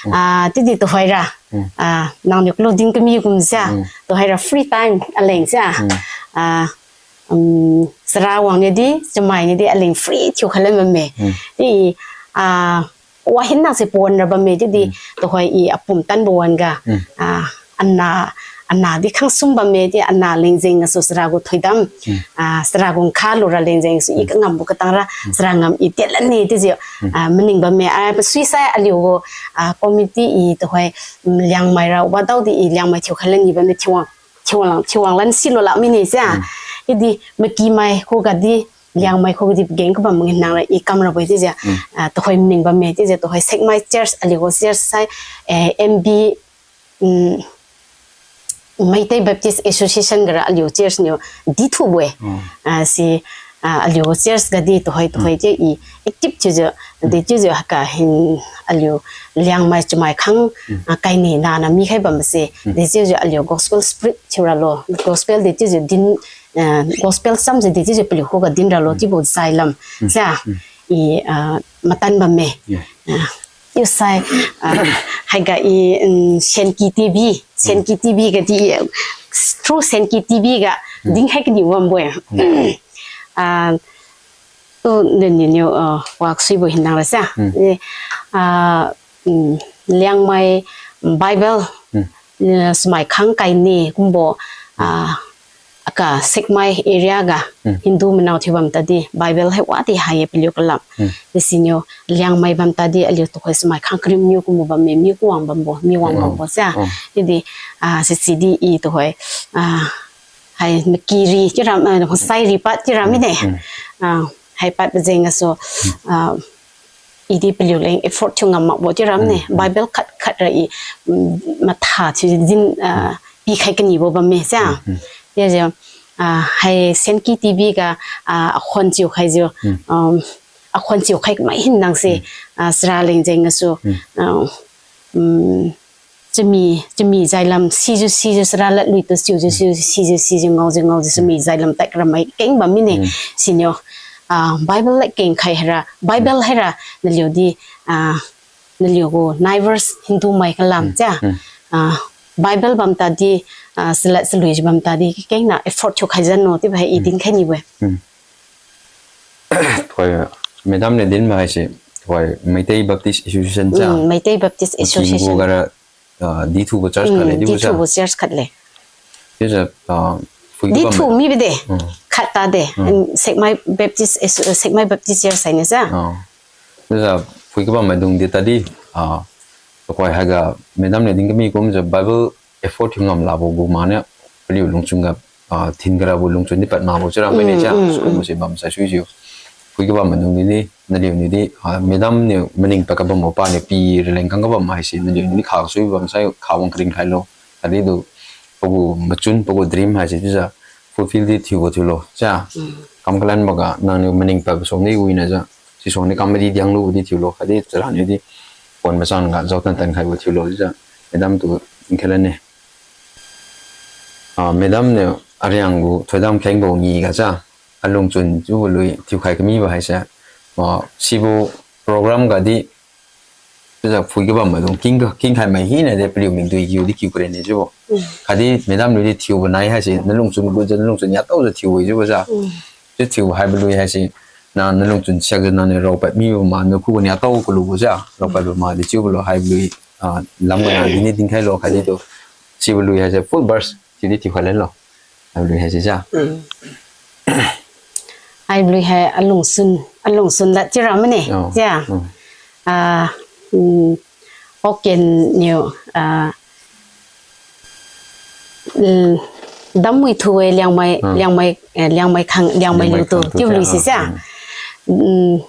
Mm. Ah, chiudi tuhoira, mm, ah, nangniu kalu din kami kum sa, mm, tuhoira free time aleng sa. Mm. Ah, um, sara wang niudi, chamai niudi aleng free thiu khalan bamme. Mm. Di, ah, wahin nang se pawan ra bamme, chiudi, mm, tuhoi i apum tanbo wan ga, mm, ah, ana, ana di khangsum bamme, di ana leng jeng gasu sara gu thoidam, mm, ah, sara gu nkha lura leng jeng gasu i, mm, kangambo katang ra, mm, sara ngam i tienlan ne, chiujiu, mm, ah, maning bamme, ah, pasui sai aliu gu, ah, committee i tuhoi, mm, Liangmai ra wadaodi i Liangmai thiu khalan ni bamme, thiuwang, thiuwang, thiuwang lan silu lak mine sa. Mm. Chiudi makimai khuga di, Liangmai khuga di pageng kabam mangi nang ra i kam rabo-e chiujiu, mm, ah, tuhoi maning bamme chiujiu, tuhoi Sekmai Church, aliu gu church sai, eh, M B, mm, Meitei Baptist Association gara aliu church niu dithubo-e. Mm. Ah, si, ah, aliu church gadi tuhoi, mm, tuhoi chiu i active thiujiu, mm, de chiujiu haka hin aliu Liangmai chamai khang, mm, ah, kaini nana mikhai bamse, mm, de chiujiu aliu gospel spirit thiuralo, gospel de chiujiu din, ah, gospel chamse de chiujiu paliu khuga din ralo, mm, chiubo jailam, mm, sa, mm, i, ah, matan bamme. Yeah. Ah, chiusai, ah, haiga i, mm, Senki T V, mm, Senki T V gadi, through Senki T V ga, mm, dinkhai kaniu bambo-e. Mm. Ah, tu nini niu, ah, waksuibo hinang ra sa. Mm. Eh, ah, mm, Liangmai Bible, mm, eh, chamai khang kaini kumbo, mm, ah, aka Sekmai area ga, mm, Hindu manao thiu bam tadi Bible hai wadi hai-e paliu kalam. Mm. Di siniu Liangmai bam tadi aliu tuhoi chamai khang kariu niu kumbo bamme, mi kuwang bambo, mi wang, mm, bambo sa. Mm. Chiudi, ah, sisi di i tuhoi, ah, hai makiri chiura, ah, hosai ripat chiura, mm, mine. Mm. Ah, haipat bajeng gasu, mm, ah, I di paliu leng effort thiu ngam makbo chiu ram ne. Mm, mm. Bible khat khat ra i, mm, matha thiu din, ah, pikhai kanibo bamme sia. Mm, mm. Chiujiu, ah, hai Senki T V ga, ah, akhuan chiu khaijiu, mm, um, akhuan chiu khai mai hin nang se, mm, ah, sara leng jeng gasu, mm, ah, um, chami, chami jailam sijiu, sijiu sara ladlui tu sijiu, sijiu, sijiu, sijiu ngaojiu, ngaojiu chami jailam tak ramai keng bam mine. Mm. Siniu, ah, Bible lad keng khai haira, Bible haira, naliu di, ah, naliu gu neighbors Hindu mai kalam, mm, chia. Mm. Ah, Bible bam tadi, ah, salad salui bam tadi, keng na effort thiu khai jan no, chiubo hai i, mm, din khai nibo-e. Mm. Tuhoi, madam niu dinbo haise, tuhoi, Meitei Baptist Association cha. Mm, Meitei Baptist Association. Kuching gu gara, ah, dithubo church khat le, mm, dithubo church khat le. Chiujiu, ah, phui dithu mibo de, mm, khat ta de, mm, and Sekmai Baptist Asso-, Sekmai Baptist Church haine sa. Ah. Chiujiu phui kabam maidung di tadi, ah, tuhoi haiga, madam niu din kami kumjiu Bible effort thiu ngam lakbo gu maniu, paliu lungchun ga, ah, thin karabo lungchun di pad makbo chiura mine cha, mm, mm, sikumbo se bam sai suijiu. Phui kabam maidung di di, naliu niu di, ah, madam niu maning pad kabambo paniu pi raleng kang kabam haise, naliu niu di kha sui bam sai kha wang karing khailo. Khatdi tu, pagu machun, pagu dream haise chiujiu, fulfill di thiubo thiulo cha. Mm. Kam kalanbo ga, nangniu maning padbo suang di winajiu, sisuang di kam madi dianglubo di thiulo, khatdi chara niu di, pon machan ga, jao tan tan khaibo thiulo chiujiu, madam tu, nkhalan ne. Ah, madam niu ariang gu thoidam khengbo ngi ga cha, alungchun chiubo lui thiukhai kamibo haise, ah, sibo program ga di, chiujiu phui kabam maidung king, kingkhai mai hina de paliu mingdui kiu di kiu karen ne chiubo. Mm. Khatdi madam lui di thiubo nai haise, nalungchun gutjiu, nalungchun niataojiu thiubo chiubo sa. Mm. Chiu thiubo haibo lui haise, na, nalungchun siakjiu nangniu raopad mibo ma, nakhuga niatao kalubo sa, raopadbo ma di chiubo lo haibo lui, ah, lam ga na din ni dinkhailo khatdi tu. Sibo lui haise full verse chiu di thiukhai lanlo. Haibo lui haise sa. Mm. Haibo lui hai alungsun, alungsun lad chiura mane. Oh. Sia. Mm. Ah, mm, Paoken niu, ah, mm, damwi thu-e Liangmai, ah, Liangmai, eh, Liangmai khang, Liangmai liu tu, khang tu chiubo lui sa, sise. Ah. Mm,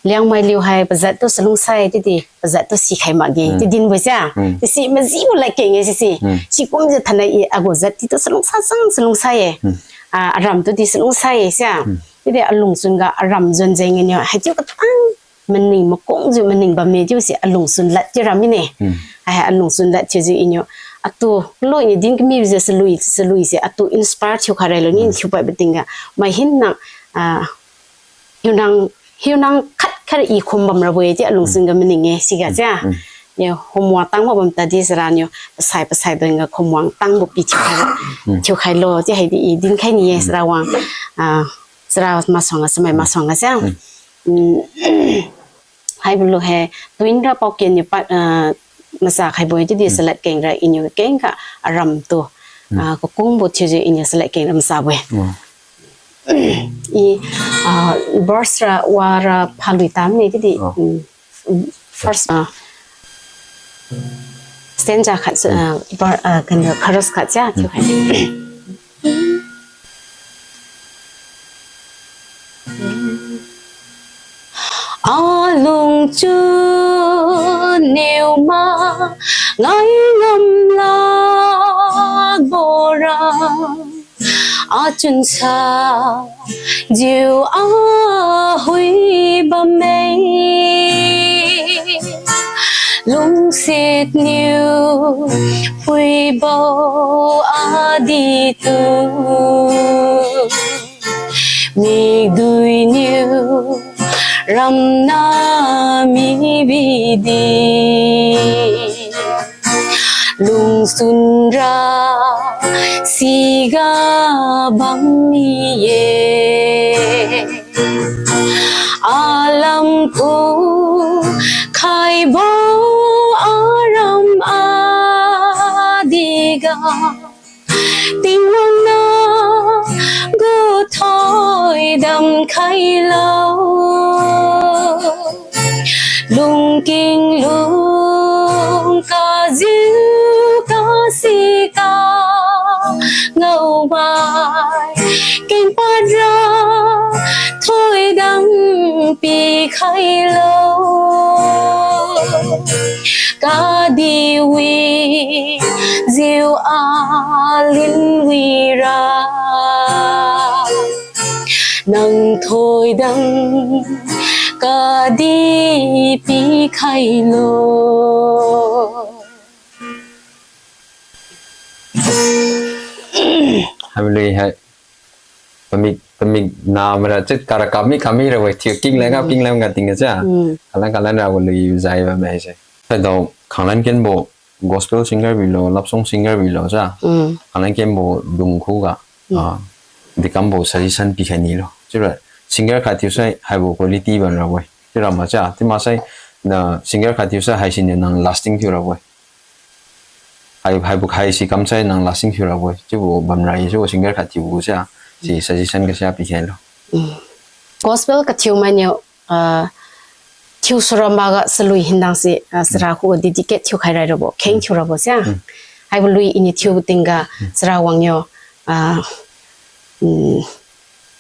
Liangmai liu hai pajat tu salungsai, chiudi pajat tu sikhai makge, mm, chiu dinbo sa. Mm. Sisi majibo ladkeng-e sisi. Mm. Sikumjiu thainai i agu jat di tu salungsa sang salungsai-e. Mm. Ah, aram tu di salungsai-e sa. Mm. Chiudi alungchun ga aram jon jeng iniu haichiu katang maning makungjiu maning bamme chiubo si alungsun lad chiura mine. Mm. Hai alungsun lad chiujiu iniu atu loi ni din kamijiu salui, salui se atu inspire thiukhai railo ni, mm, thiupad bating ga. Mai hinna, ah, hiunang, hiunang khat khat i khum bamrabo-e chiu alungsun ga maning-e siga, mm, sia. Mm. Niu khumwang tangbo bam tadi sara niu pasai pasai dun ga khumwang tangbo pi thiukhai, mm, thiukhailo chiu haidi i dinkhai ni-e, mm, sara wang, ah, sara masuang ga, samai, mm, masuang ga sia. Mm. Mm. Haibo lui hai, tuinra Paoken niu pa, ah, macha khaibo-e chiudi, mm, salad kengra iniu kengkha aram tu, mm, ah, kakungbo thiujiu iniu salad kengra machabo-e. Mm. I, ah, verse ra wara phalui tamne chiudi, oh, mm, first, ah, stanza khat, mm, ah, ver-, ah, kaniu chorus khat sia, mm, thiukhai. Alungchun niu mangai ngam lakbora, achunsa jiu ahui bamme. Lungsiat niu phuibo adi tu, mikdui niu ramna mibidi, lungchun ra siga bam mi-e. Alam khukhaibo aram adiga, Tingwang nagu thoidam khailo. Lungking lungkajiu kasika ngaomai, kengpadra thoidam pikhailo. Kadi wijiu alin wira, nang thoidam kadi pikhailo. Hamlui hai. Pamik, pamik na mara chit kara kami kami ra wai thiu king lenga ping lenga ting cha. Mm. Kalan kalan ra wai lui zai ba mai se. Sa dao khanglan kenbo gospel singer bilo, love song singer bilo cha. Mm. Khanglan kenbo dung khuga. Mm. Ah, dikambo suggestion pikhai nilo. Chira singer khat thiu sai haibo quality ban ra wai. Chira ma cha, ti ma sai na singer khat thiu sai haisi ni nang lasting thiu ra wai. Hai, haibo haisi kam sai nang lasting thiu ra wai. Chiubo bam ra ye, chiubo singer khat thiubo cha. Si suggestion ga sia pikhailo. Mm. Gospel kathiu mainiu, ah, thiu sura maga salui hinang si, ah, sara hu dedicate thiu khai rai rabo, kheng thiu rabo sia. Mm. Haibo lui ini thiu tingga sara wangniu, ah, mm,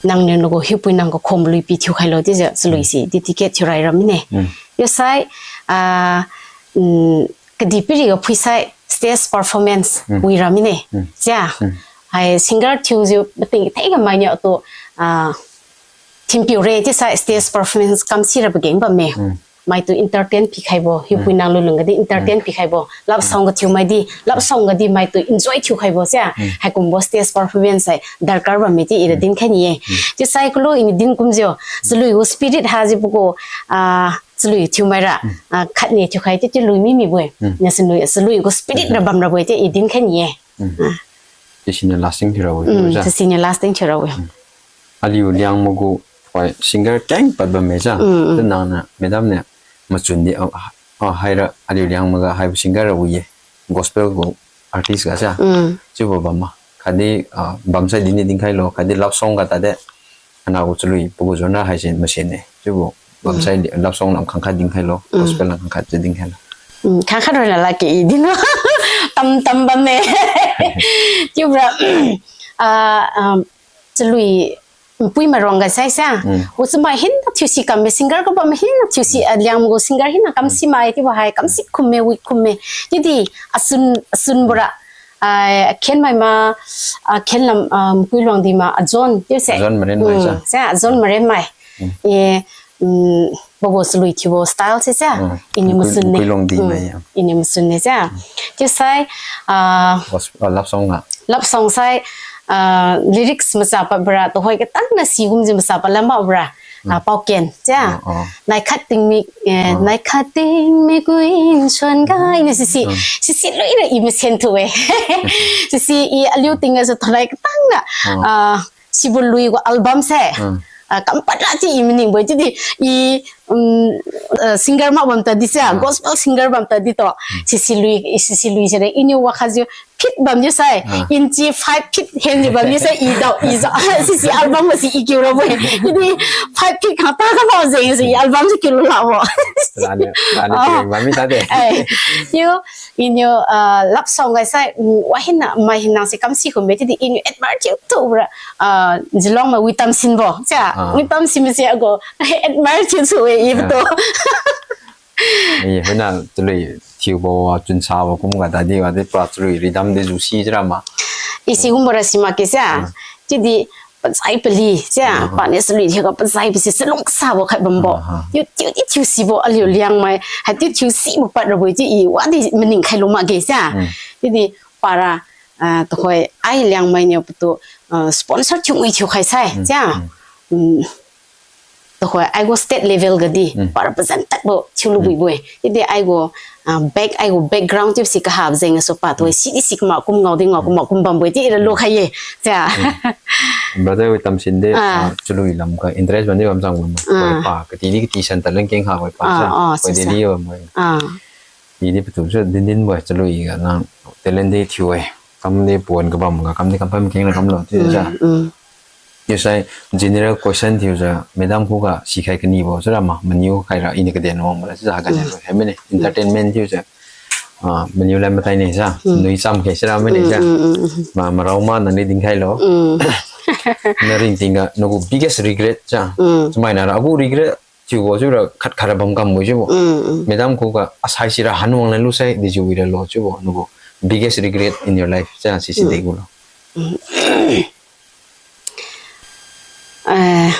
nangniu nagu hiupui nang ga khom lui pi thiu khailo chiujiu salui si dedicate thiu rai ra mine. Mm. Chiusai, ah, mm, kadihpiri ga phuisai stage performance wi ra mine. Mm. Sia. Mm. Hai singer thiujiu mating thaiga mainiu tu, ah, thinpiu re chiusai stage performance kamsi ra pageng bamme. Mm. Maitu entertain pikhaibo, hiupui nang lulung gadi entertain pikhaibo. Love song ga thiu maidi, love song gadi maitu enjoy thiu khaibo sia. Mm. Haikumbo stage performance hai darkar bamme chiu ira dinkhai ni ye. Mm. Chiusai kalu ini din kumjiu, chalui gu spirit hajiu pagu, ah, chalui thiu maira, ah, khatni thiu khai chiu chalui mimibo-e. Mm. Na chalui, chalui gu spirit ra bam rabo-e chiu i dinkhai ni ye. Mm. Ah. Sisi niu lasting thiu ra wai. Mm, sisi niu lasting thiu ra wai. Mm. Aliu Liangmai gu, hoi, singer keng pad bamme cha. Mm, mm. Chiu nang niu, madam niu, machun di, ah, ah, haira aliu Liangmai ga haibo singer ra wi ye. Gospel gu artist ga cha. Mm. Chiubo bam ma. Khatdi, ah, bam sai dinni dinkhailo, khatdi love song ga tade. Ana gu chalui, pagu genre haise machine ne. Chiubo bam sai love song lam khangkhat dinkhailo, gospel lam khangkhat chiu dinkhailo. Mm, khangkhat roi lala ke i dinlo. Tam tam bamme. Chiubora, ah, um, chalui npui maruang ga sai sa. Mm. Gu chamai hina thiusi kamme singer ga bamme hina thiusi, ah, Liangmai gu singer hina kamsi mai chiubo hai kamsi khumme wi khumme. Chiudi asun, asun bora. Ah, khen mai ma, ah, khen lam, ah, Mkuiluang di ma, ah, John, chiu se. John Maren mai sa. Mm, sa, John Maren mai. Mm. Eh, mm, pagu chalui thiubo style se sa. Mm. Ini Mkui-, masun ne. Mkuiluang di mai ya. Ini masun ne sa. Mm. Chiusai, ah, gos-, ah, love song ga. Love song sai, ah, lyrics macha pabora, tuhoi katang na si gum ji macha pa lama bora. Ah, Paoken, cha. Oh, oh. Naikhat tingmik, eh, naikhat tingmik win suan gai ni sisi. Sisi lui ra i masen thu-e. Sisi i aliu tingga sa tharai katang na. Ah, sibo lui gu album se. Ah, kampat ra ti i maning bo-e. Chiudi i, um, ah, singer mak bam tadi sa, gospel singer bam tadi to. Sisi lui, sisi lui sere. Iniu wakhajiu feet bam jiu sai, inch five feet hen jiu bam jiu sai, i dao, i ja, sisi album ga si i kiu rabo-e. Chiudi five feet khang ta ka bao jeng si i album si kiu lu labo. Rani, rani kiu bam mi tade. Eh, chiu, iniu, ah, love song ga sai, mm, wa hina, mai hina si kamsi khumme, chiudi iniu admire thiu tu ra, ah, Zilong ma Witam Sin bo, cha, Witam Sin si agu, admire thiu su-e, i to. Eh, hina chalui thiubo, ah, chunsa bo kum ga tadi, wa di pra chalui ridam di jusi jira ma. I si kum bora si ma ke sa. Ah. Chiudi pachai pali sa. Ah. Paniu chalui thiuga pachai pasi chalung sabo khat bambo. Ah, ah. Chiu, chiu, chiu, thiusibo aliu Liangmai. Haichiu thiusibo pad rabo chiu i wadi maning khai lu makge sa. Hmm. Chiudi para, ah, tuhoi ai Liangmai niu patu, ah, sponsor thiu ngui thiu khai sai. Hmm. Sa. Hmm. Hmm. Tuhoi, aigu state level ga di, hmm, pa represent tadbo thiulu buibo-e. Chiudi aigu, ah, back, aigu background chiu si kahabo jeng gasu pa tuhoi, hmm, sidi si kama kum ngao di ngao, hmm, kama kum bambo-e, chiu ira lukhai ye. Sa. Hmm. Brother Witam Sin di, ah, ah, chalui lam ga interest bamdi bam sang bam. Ah. Tuhoi pa, kati di kati center leng keng ha tuhoi pa. Ah, sa. Ah, tuhoi sa, di sa. Di bambo-e. Ah. I di patu sa din din bo-e, chalui ga nang talent di thiu-e. Kam di pon kabam ga, kam di kam pam keng na kamlo, chiu sa. Mm, mm. Chiusai general question thiujiu, madam khuga sikhai kani bo, sira ma, maniu khai ra, ini kaden wang mara, sira hagan, mm, hai mine, mm, entertainment thiujiu. Ah, maniu lai matai ne sa, mm, nui cham khai sira mine sa. Mm, mm, mm, mm. Ma, marao ma nang di dinkhailo. Mm. Na ringting ga, nagu biggest regret sa. Mm. Chamai na ra, agu regret, thiubo chiura khat khara bam kambo chiubo. Mm, mm. Madam khuga asai sira hanwang lalu sai dejiu wiralo chiubo, nagu biggest regret in your life, cha sisi Mm. degulo. Mm. Eh,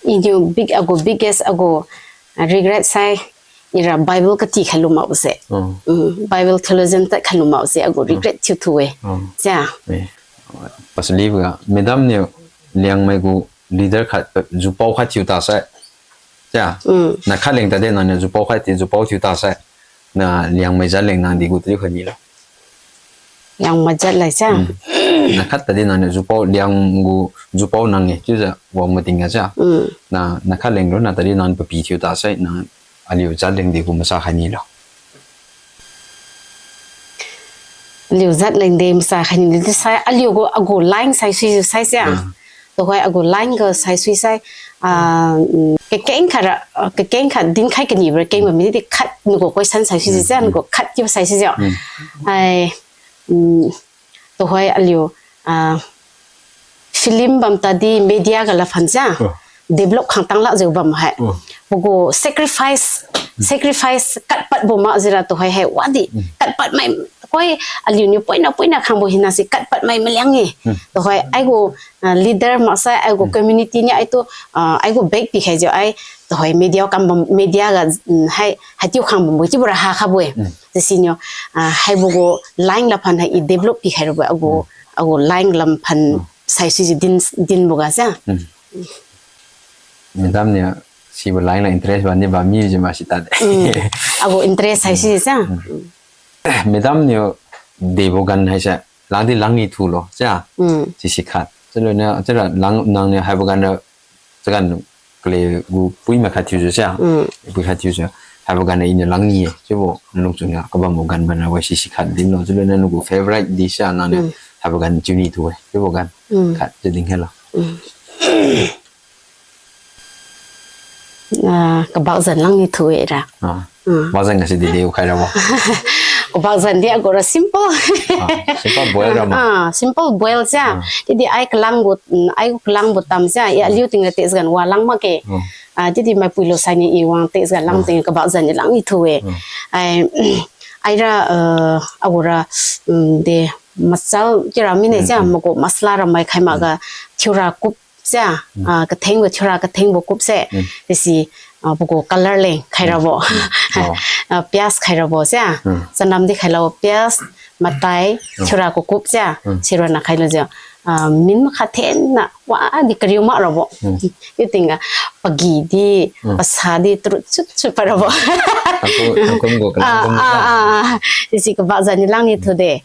iniu big, agu biggest, agu, ah, regret sai, ira Bible kati khailu makbo se. Oh. Mm, Bible theologian tad khailu makbo se, agu Oh. regret thiu thu-e. Oh. Cha. Eh. Pasali ga, madam niu Liangmai gu leader khat, jupao khat thiu ta sai. Cha. Mm. Na khat leng tadi nangniu jupao khat ti, jupao thiu ta sai. Na Liangmai jat leng nang di gu tadi khat ni lo. Liangmai jat lai cha. Mm. Na khat tadi nangniu jupao Liang gu jupao nang e, chiujiu wang mating ga cha. Mm. Na, na khat leng lo na tadi nang papi thiu ta sai, na aliu jat leng di gu masa khat ni lo. Aliu jat leng di masa khat ni lo, di sai, aliu gu, agu line sai sui sai cha. Mm. Tuhoi agu line ga sai sui sai, ah, mm, kakeng khat ra, ah, kakeng khat dinkhai kani bra keng bam midi khat nagu question sai sui Mm, sai, mm. nagu khat kiu sai sui sai. Mm. Ai, mm, tuhoi aliu, ah, film bam tadi media ga la phan cha. Oh. Develop khang tang lakjiu bam hai. Oh. Pagu sacrifice, Mm. sacrifice katpadbo mak jira tuhoi hai wadi. Mm. Katpad mai, koi aliu niu poina poina khangbo hina si katpad mai maliang e. Mm. Tuhoi ai gu ah, leader maksai, ai gu Mm. community niu ai tu, ah, ai gu bag pikhaijiu ai, tuhoi media kam bam, media ga, mm, hai, hai tiu khang bambo, chiubo ra ha khabo-e. Mm. Jisiniu, ah, haibo gu line la phan hai i develop pikhai rabo, agu, Mm. agu line lam phan Mm. sai sui din, dinbo ga sa. Mm. Madam niu, sibo line la interest bamdi bammi jiu ma sita de. Mm. Agu interest sai sui sa. Mm. Madam niu debo gan haise, langdi langni thulo, cha. Mm. Sisi khat. Chaluniu, chara lang, nangniu haibo gan ra, chagan kale gu pui mai khat thiujiu, cha. Mm. Pui khat thiujiu. Haibo gan ra iniu langni-e, chiubo lungchun ga, kabambo gan bana wa sisi khat dinlo, chaluniu nagu favorite dish, cha, nangniu Mm. haibo gan chiuni thu-e, chiubo gan. Mm. Khat, chiu dinkhai lo. Mm. Ah, kabak zan langni thu-e ra. Ah. Mm. Kabak zan ga si didi u khai rabo. Kabak zan di agu ra simple. Ah, simple boil ra ma. Ah, simple boil cha. Ah. Didi ai kalang gu, mm, ai gu kalang gu tam cha. Ya Mm. aliu ting ra text gan wa lang makge. Mm. Ah, didi mai pui lo saini i wang text gan lang Mm. ting kabak zan di langni thu-e. Mm. Ai, ai ra, eh, agu ra, mm, de masal kira mine cha, Mm, mm. magu masala ra mai khai Mm. makga thiura kup cha, Mm. ah, kathengbo thiura kathengbo kup se. Mm. Desi, ah, pagu color leng khai rabo. Mm. Oh. Ah, pias khai rabo cha. Mm. Chanam di khailo pias, matai, Mm. thiura kukup cha. Mm. Sironna khailo jiu. Ah, min makha thenna, wadi kariu mak rabo. Mm. Chiu tingga, pagi di, Mm. pasa di, turut sut sut pa rabo. Tangkhul, Tangkhul gu kalang Ah, kum ah, sa. ah, ah. Desi kabak zan di langni thu de.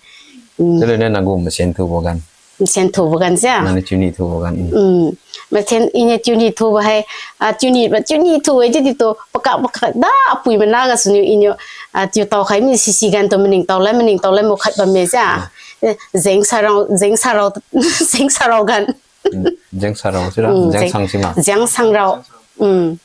Mm. Chaluniu nagu masen thubo gan. Masen thubo gan cha. Nangniu chiuni thubo gan, mm. Mm. Masen iniu chiuni thubo hai, ah, chiuni, chiuni thu-e chiudi tu, pakak pakak da apui mana gasuniu iniu, ah, chiu tao khai mi sisi gan tu maning tao lai, maning tao lai mu khat bamme cha. Mm. Eh, jeng sarao, jeng sarao, jeng sarao gan. Mm, jeng sarao sira, Mm, jeng jeng, sang sima. Jeng sang rao. Mm.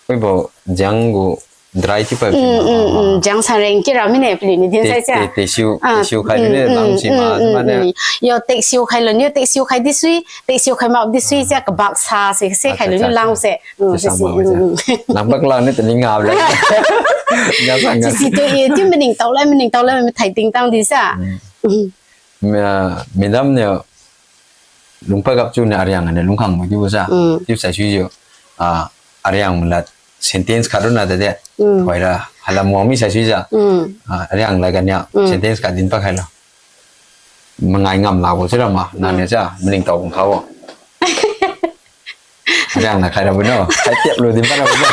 Wibo jeng gu dry thiu pa Mm, sima. mm, mm. Jeng sang reng kira mine paliu niu din Te, sai cha. te, tesiu, Ah, tesiu khai mm, ni mm, lang sima, mm, sima mm, ne. mm. Yo, tesiu khailo niu, tesiu khai di sui, tesiu khai mak di sui cha kabak sa se, se Acha, khailo acha, niu lang acha. se. Mm, Acha, sisi, sama, acha. mm, mm. Lang bak lang ni tali ngap le. Jeng sang gan. Sisi tu ye, chiu maning tao lai, maning tao lai, mathai ting tang di sa. Mm. Mm. Ma-, madam niu lungpa gap chiu niu ariang aniu lungkhang mai chiubo sa. Mm. Chiu sai sui jiu. Ah, ariang malat sentence khat runa tade. Mm. Hoira halam wang mi sai sui jiu. Mm. Ah, ariang lai ganiu Mm. sentence khat din pa khailo. Mangai ngam labo sira ma, nang Mm. niu cha, maning tao bung khabo. Ariang na khai rabo no, khai tiap lu din pa rabo no.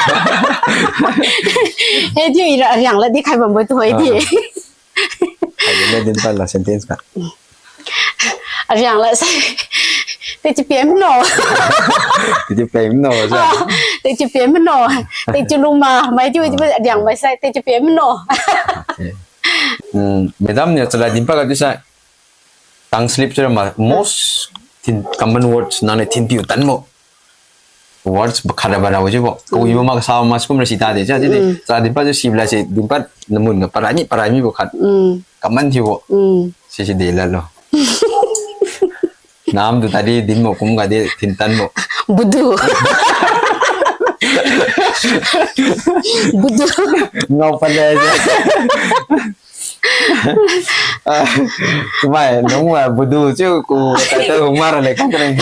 Eh, chiu ira ariang la di khai bambo tu hoi di. Ah. Hai, le din pa la sentence khat. Ariang la sai. Te chiu piem no. Te chiu piem no, sa. Ah, te chiu piem no. Te chiu luma. Mai chiu, chiu ariang mai sai. Te chiu piem no. Okay. Hmm, madam niu chalad din pa ga chiu sai. Tongue slip chiura ma most thin common words nangniu thinpiu tanbo. Words ba khat ra ba ra bo chiubo. Kawibo ma kasa ma sikum ra sita de. Chiudi, Mm. chalad din pa chiu sibo la si din pa namun ga parai mi, parai mibo khat. Mm. Common thiubo. Mm. Sisi de lalo. Nam tu tadi dinbo kum ga de thin tanbo. Budu. Budu. Ngao pale je. Ah, mai, nung wa budu chiu ku title hung mara le kan kering.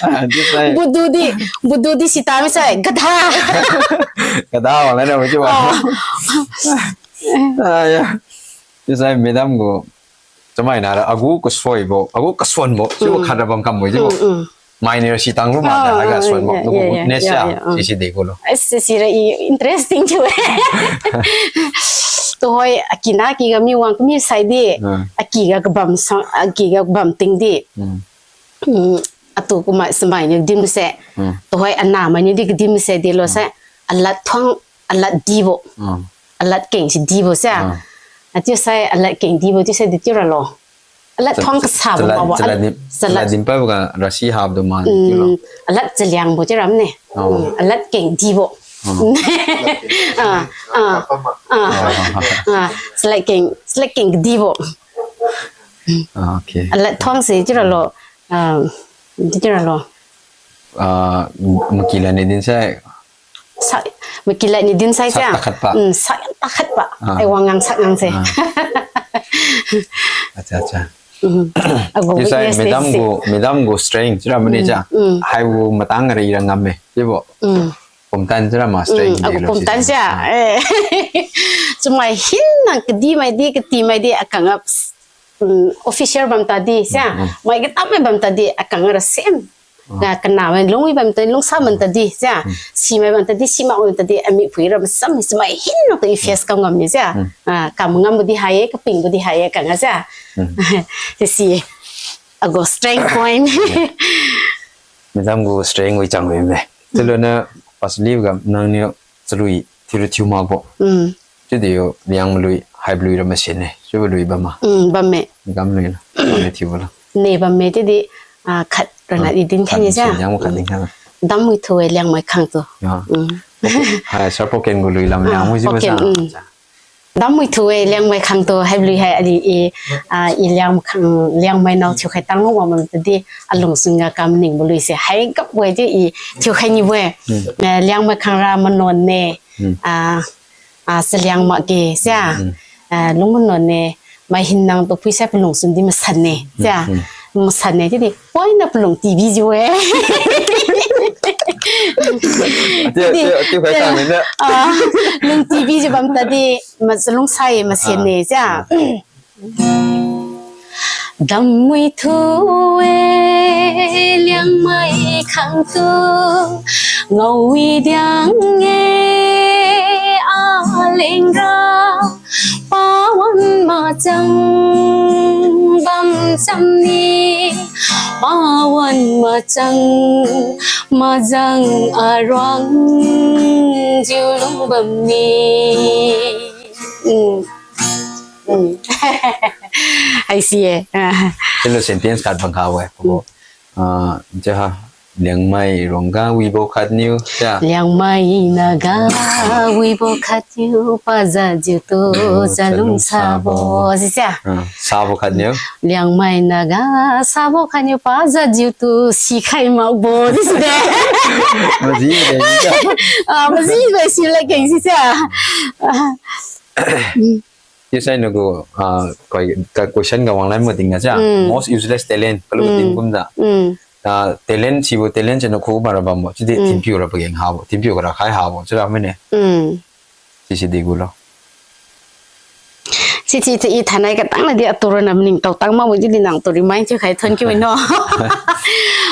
Ah, this time. Budu di, budu di sita mi sai, gada. Gada wang le na chiu wa. Oh. Ah, ya. This time, madam gu chamai nara agu kasoi bo, agu kasuan bo, chiu Mm. khat ra bam kam bo, chiu bo. Mm, mm. Mai ni ra si tang lu ma, Ah, da, haiga ah, suan bo, yeah, tugu yeah, witness yeah, ya, yeah, ah. Sisi de gulo. Eh, sisi ra i interesting chiu e. Tuhoi, akina, akiga mi wang kami sai di. Ah. Akiga kabam sang, akiga kabam ting di. Mm. Mm, atu kumai samai ni dim se. Mm. Tuhoi ana mai ni di kadim se di lo se. Mm. Alat thuang, alat dibo. Mm. Alat keng si dibo se. Mm. Atiu sai alat keng dibo, tiu sai di tiu ra lo. Alat Cha-, thuang kasabo chala-, ma bo, chala al-, di-, chala chala dimpa ga rasi hap do ma, mm, tiu lo. Alat chaliang bo tiu ram ne. Oh. Mm, alat keng dibo. Oh. Ah, ah, ah. Ah, ah, ah. Ah, chala keng, chala keng dibo. Ah, okay. Alat thuang si tiu ra lo. Ah, tiu ra lo. Ah, makila ni din sai. Sa, makila ni din sai sak sia. Takhat pa. Mm, sak takhat pa. Ah. Ai, wang ngang sak ngang se. Ah. Acha, acha. Mm. Agu witness sai madam gu, madam gu strength, chiu ra mane cha. Mm, mm. Haibo matang ra ira ngam me, chiu bo. Mm. Pumtan chiu ra ma strength. Mm, agu pumtan sia. Ah. Eh. Chamai hin nang kadi mai di, kati mai di, akang ap, mm, officer bam ta di sia. Mm, mm. Mai katam mai bam ta di, akang ra sem. Ah. Ga kana mai lungwi bam ta, lungsa bam ta di sia. Mm. Si mai bam ta di, si mak bam ta di, ami phui ra masam, si mai hin nang tu i face kam ngam ni sia. Mm. Ah, kam ngam bo di hai e, kaping bo di hai e, kang sia. Mm. Sisi, agu strength point. Madam gu strength wi chang wi me. Chiulo na pas liu ga nang niu chalui thiura thiu mak bo. Mm. Chiudi yo Liangmai lui, haibo lui ra masen ne. Chiubo lui bam ma. Mm, bam me. Gam lui la. Bam me thiubo la. Ne bam me chiudi, ah, khat ra na, ah, i din khat khan ni sia. Liangmai khat din khan. Damwi thu e Liangmai khang tu. Ya. Mm. Hai, sir Poken gu lui lam, ah, Liangmai ji ba Poken, sa. Mm. Damwi thu e Liangmai khang tu, haibo lui hai ali i, ah, i Liangmai khang, Liangmai nao thiukhai tang lu wang bam ta di, alungsun ga kam ning bo lui se. Hai gap we di i thiukhai ni we. Mm. Eh, Liangmai khang ra manuan ne. Mm. Ah, ah, chaliang makge sia. Mm. Ah, lung manuan ne, mai hin nang tu phui sai palungsun di masan ne sia. Mm. Masan ne, chiudi, poi na palung T V jiu e. Tiu, chiudi, tiu, tiu khai chiudi, tang ni na. Ah, lung T V jiu bam ta di, ma chalung sai masen ne sia. Ah. Damwi thu e Liangmai khang tu, ngaowi diang e alengra, pawan machang bam cham ni, pawan machang majang aruang jiu lung bam ni. Mm. Mm. Haisi e. Ah. Chiulo sentence khat bang kha we. Mm. Ah, ja ha, Liangmai ruangga wibo khat niu, ja. Liangmai naga wibo khat niu, paza jiu tu, mm, chalung sabo. Sabo. Si sia. Ah, sabo khat niu. Liangmai naga sabo khat niu, paza jiu tu, sikhai makbo. This is the. Maji de, ja. Ah, maji de, si la keng si sia. Ah. Mm. Chiusai nagu, ah, koi, ka question ga wang lai mating ga ja. Mm. Most useless talent, kalu, mm, ting kumjiu. Mm. Ah, talent sibo, talent se nakhu mara bambo, chiudi, mm, thinpiu ra pageng habo, thinpiu ga rakhai habo, chiura mine. Mm. Sisi di gulo. Sisi, sisi, i thainai katang na di atu ronna maningtao tang makbo chiudi nang tu remind thiukhai thon kiu no.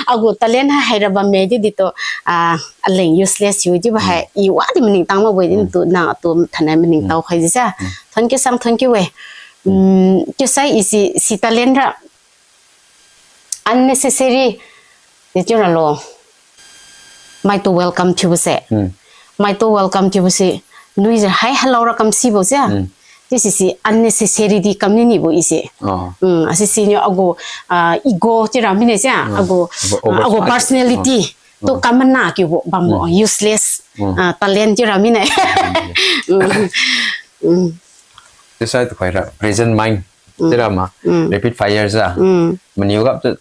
Agu talent ha haira bamme chiudi tu, ah, aleng useless yu chiubo hai, mm, i wadi maningtang makbo chiudi, mm, tu nang atu thainai maningtao, mm, khai di sa. Mm. Thon kiu sang, thon kiu we. Mm. Mm, chiusai i si, si talent ra unnecessary de chiura lo. Mai tu welcome thiubo se. Hmm. Mai tu welcome thiubo se. Nui je hai hello ra kam sibo se. Hmm. Chiusi si unnecessary di kam ni nibo i se. Oh. Hmm, asi si niu agu, ah, ego chiura mine se. Hmm. Agu, over-, ah, agu oversmart personality. Oh. Tu kam mana kiubo bambo, hmm, useless. Hmm. Ah, talent chiura mine. Hmm. Hmm. Hmm. Chiusai tu khaira present mind. Mm. Chiura ma, mm, rapid fire sa. Mm. Maniu gap tu,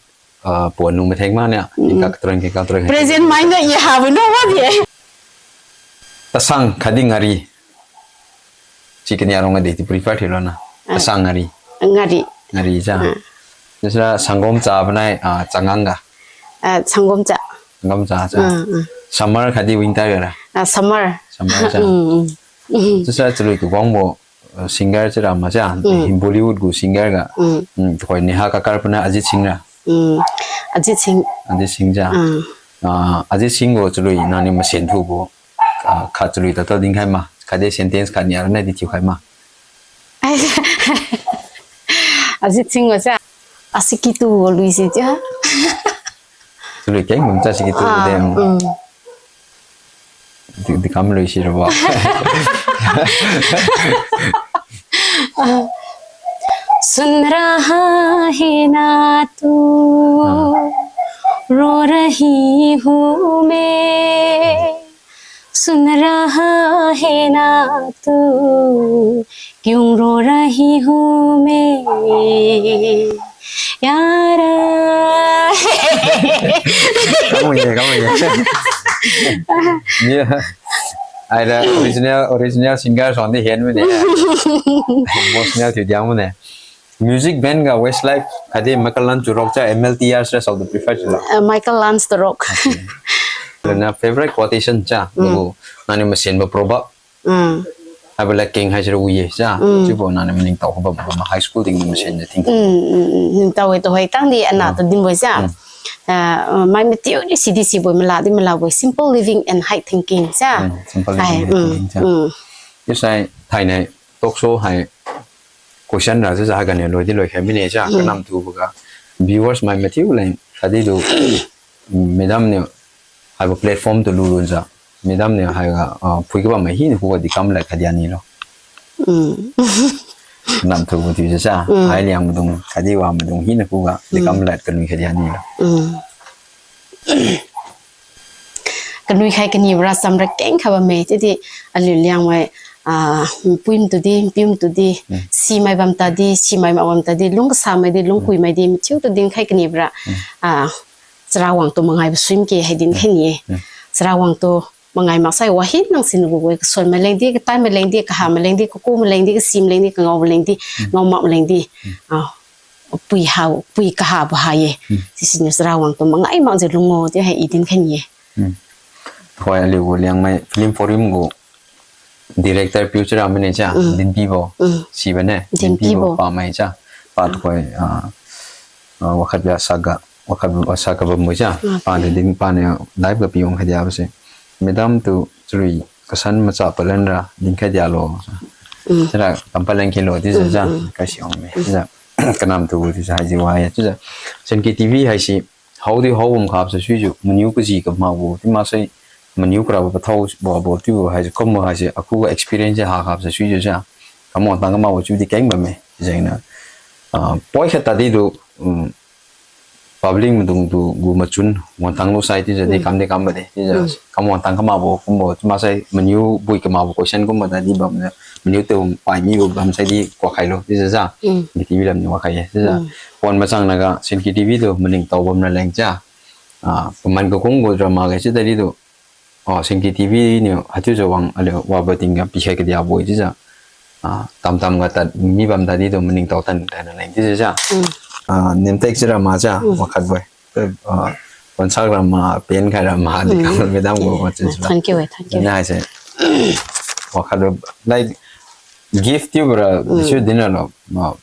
Ah, puan lung matheng mane, kengkak tron, kengkak tron. Present mind ga i habo no wa di. Tasang khatdi ngari. Chi kania rong ga di ti prefer thiu lo na. Ah. Tasang ngari. Ngari. Ngari ja. Ah. Chiusira sanggom cha panai, ah, changang ga. Ah, sanggom cha. Sanggom cha cha. Ah, ah. Summer khatdi winter ga ra. Ah, summer. Summer cha. Mm, mm. Mm. Chiusira chalui tu guangbo, uh, singer chira ma cha, mm, Bollywood gu singer ga. Mm. Mm, tuhoi Neha Kakkar pana Arjit Singh ra. Mm. Arjit Singh. Arjit Singh ja. Ah. Ah, Arjit Singh gu chalui nani masen thubo. Ah, khat chalui tata dinkhai ma. Khatdi sentence khat nia rana di thiukhai ma. Arjit Singh gu cha. Ashiqui two gu lui si ja. Chalui keng bam cha Ashiqui two, ah, dem. Mm. Di, di kam lui si rabo. सुन रहा है ना तू, हाँ। रो रही हूँ मैं। सुन रहा है ना तू, क्यों रो रही हूँ मैं, यारा। Kam ye, kam ye. Ni, ai ra original, original singer song di hen mane. Emotional thiu diang mane. Music band ga Westlife khatdi Michael Learns to Rock cha M L T R sira saotu prefer thiu lo? Uh, Michael Learns to Rock. Okay. Lana favorite quotation cha, mm, nani masenbo proverb. Mm. Haibo ladkeng haisira wi ye cha. Mm. Chiubo nani maningtao kabam bam high school tingniu masen de ting. Mm, mm, mm. Ningtao e tuhoi tangdi ana, mm, tu dinbo cha. Mm. Ah, mai mathiu di sidi sibo, mala di malabo, simple living and high thinking cha. Mm, simple living, high thinking cha. Mm. Chiusai thainai talk show hai question ra chiujiu haiganiu loi di loikhai mine cha. Mm. Kanam thuboga viewers mai mathiu leng khatdi tu, mm, madam niu haibo platform tu lulunjiu, madam niu haiga, ah, phui kabammai hina khuga di kam lad khadia ni lo. Mm. Kanam thubo thiujiu cha. Mm. Hai Liangmaidung khatdi Wamaidung hina khuga di kam lad kanui khadia ni lo. Mm. Kanui khai kanibo ra chamra keng kha bamme, chiudi aliu Liangmai, ah, npuimai tudi, npiumai tudi, mm, simai bam tadi, simai mak bam tadi, lung kasamai di, lung, mm, kuimai di, mathiu tu dinkhai kanibo ra, mm, ah, charawang tu mangaibo suimke hai dinkhai ni-e. Mm. Charawang tu mangai maksai wahin nang sin gu-e, kasonmai leng di, kataimai leng di, kahamai leng di, kakumai leng di, kasimai leng di, kangaomai leng di, mm, ngao makmai leng di. Mm. Ah, pui ha, pui kahabo ha-e. Hmm. Sisiniu charawang tu mangai makjiu lung-o, chiu hai i dinkhai ni-e. Hmm. Hoi, aliu gu Liangmai Film Forum gu director piu chara mane cha, hmm, Dinpibo. Hmm. Sibo ne, Dinpibo. Dinpibo pamai cha. Pa, hmm, tuhoi, ah, ah, wakhat ga saga, wakhat ga saga bambo cha. Okay. Paniu din, paniu live ga piwang khai diabo se. Madam tu chalui kasan macha palan ra dinkhai dialo. Mm. Chara tampaleng khelo chiujiu, mm, ja, mm, kaisiang me. Mm. Chiujiu kanam tu chiujiu haiji wa ye. Chiujiu Senki T V haise haodi haobam khap sa suijiu maniu kaji kamakbo, chiu maksai maniu karabo pathao wabo chiubo haise kumbo haise akhuga experience ha khap sa suijiu ja. Kam wangtang kamakbo chiudi keng bamme. Jengniu, ah, poi khat tadi tu, um, public maidung tu gu machun wangtang lu sai chiujiu di, mm, kam di kam bade. Chiujiu, mm, kam wangtang kamakbo kumbo, chiu maksai maniu bui kamakbo question kumbo tadi bam, maniu tu pai mibo bam sai di kuak khailo chiujiu ja. Mm. Senki T V lamniu wakhai ye. Chiujiu, mm, pon machang naga Senki T V tu maningtao bam raleng ja. Ah, paman kakungbo drama ga chiu tadi tu, ah, Senki T V niu haichiujiu wang aliu wabo tingga pikhai kadiabo-e chiujiu. Ah, tamtam ga tad mi bam tadi tu maningtao tan tan raleng chiujiu ja. Mm. Ah, nemtek chara ma ja, mm, wakhat bo-e. Ah, wansak rama, pen khai rama, di, mm, kam madam gu, yeah, wa chiu, ah, chiu. Thank you, eh, thank you. Nai se. Wakhat bo, like, gift chiubo ra, mm, chiu din ralo, ah,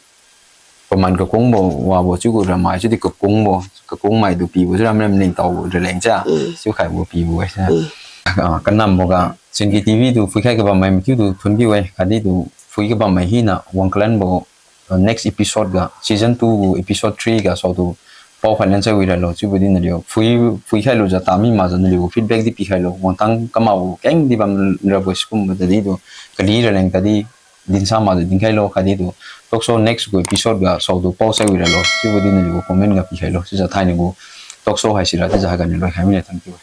paman kakungbo wabo chiu gu ramai chiudi kakungbo, kakungmai tu pibo chiu ramai maningtao raleng ja. Mm. Chiu khaibo pibo-e. Mm. Ah, kanambo ga Senki T V tu phuikhai kabammai mathiu tu thonkiu-e, khatdi tu phui kabammai hina wangkalanbo, uh, next episode ga, season two gu episode three ga saotu pao khaileng sai wi ralo chiubo di naliu phui, phuikhai lujiu tami makjiu naliu feedback di pikhailo, wangtang kamakbo keng di bam rabo sikumbo tadi tu kali raleng tadi dinsa makjiu dinkhailo, khatdi tu talk show next gu episode ga saotu pao sai wi ralo chiubo di naliu comment ga pikhailo. Chiujiu thainai gu talk show haisira chiujiu haiganiu loikhai mine, thank you.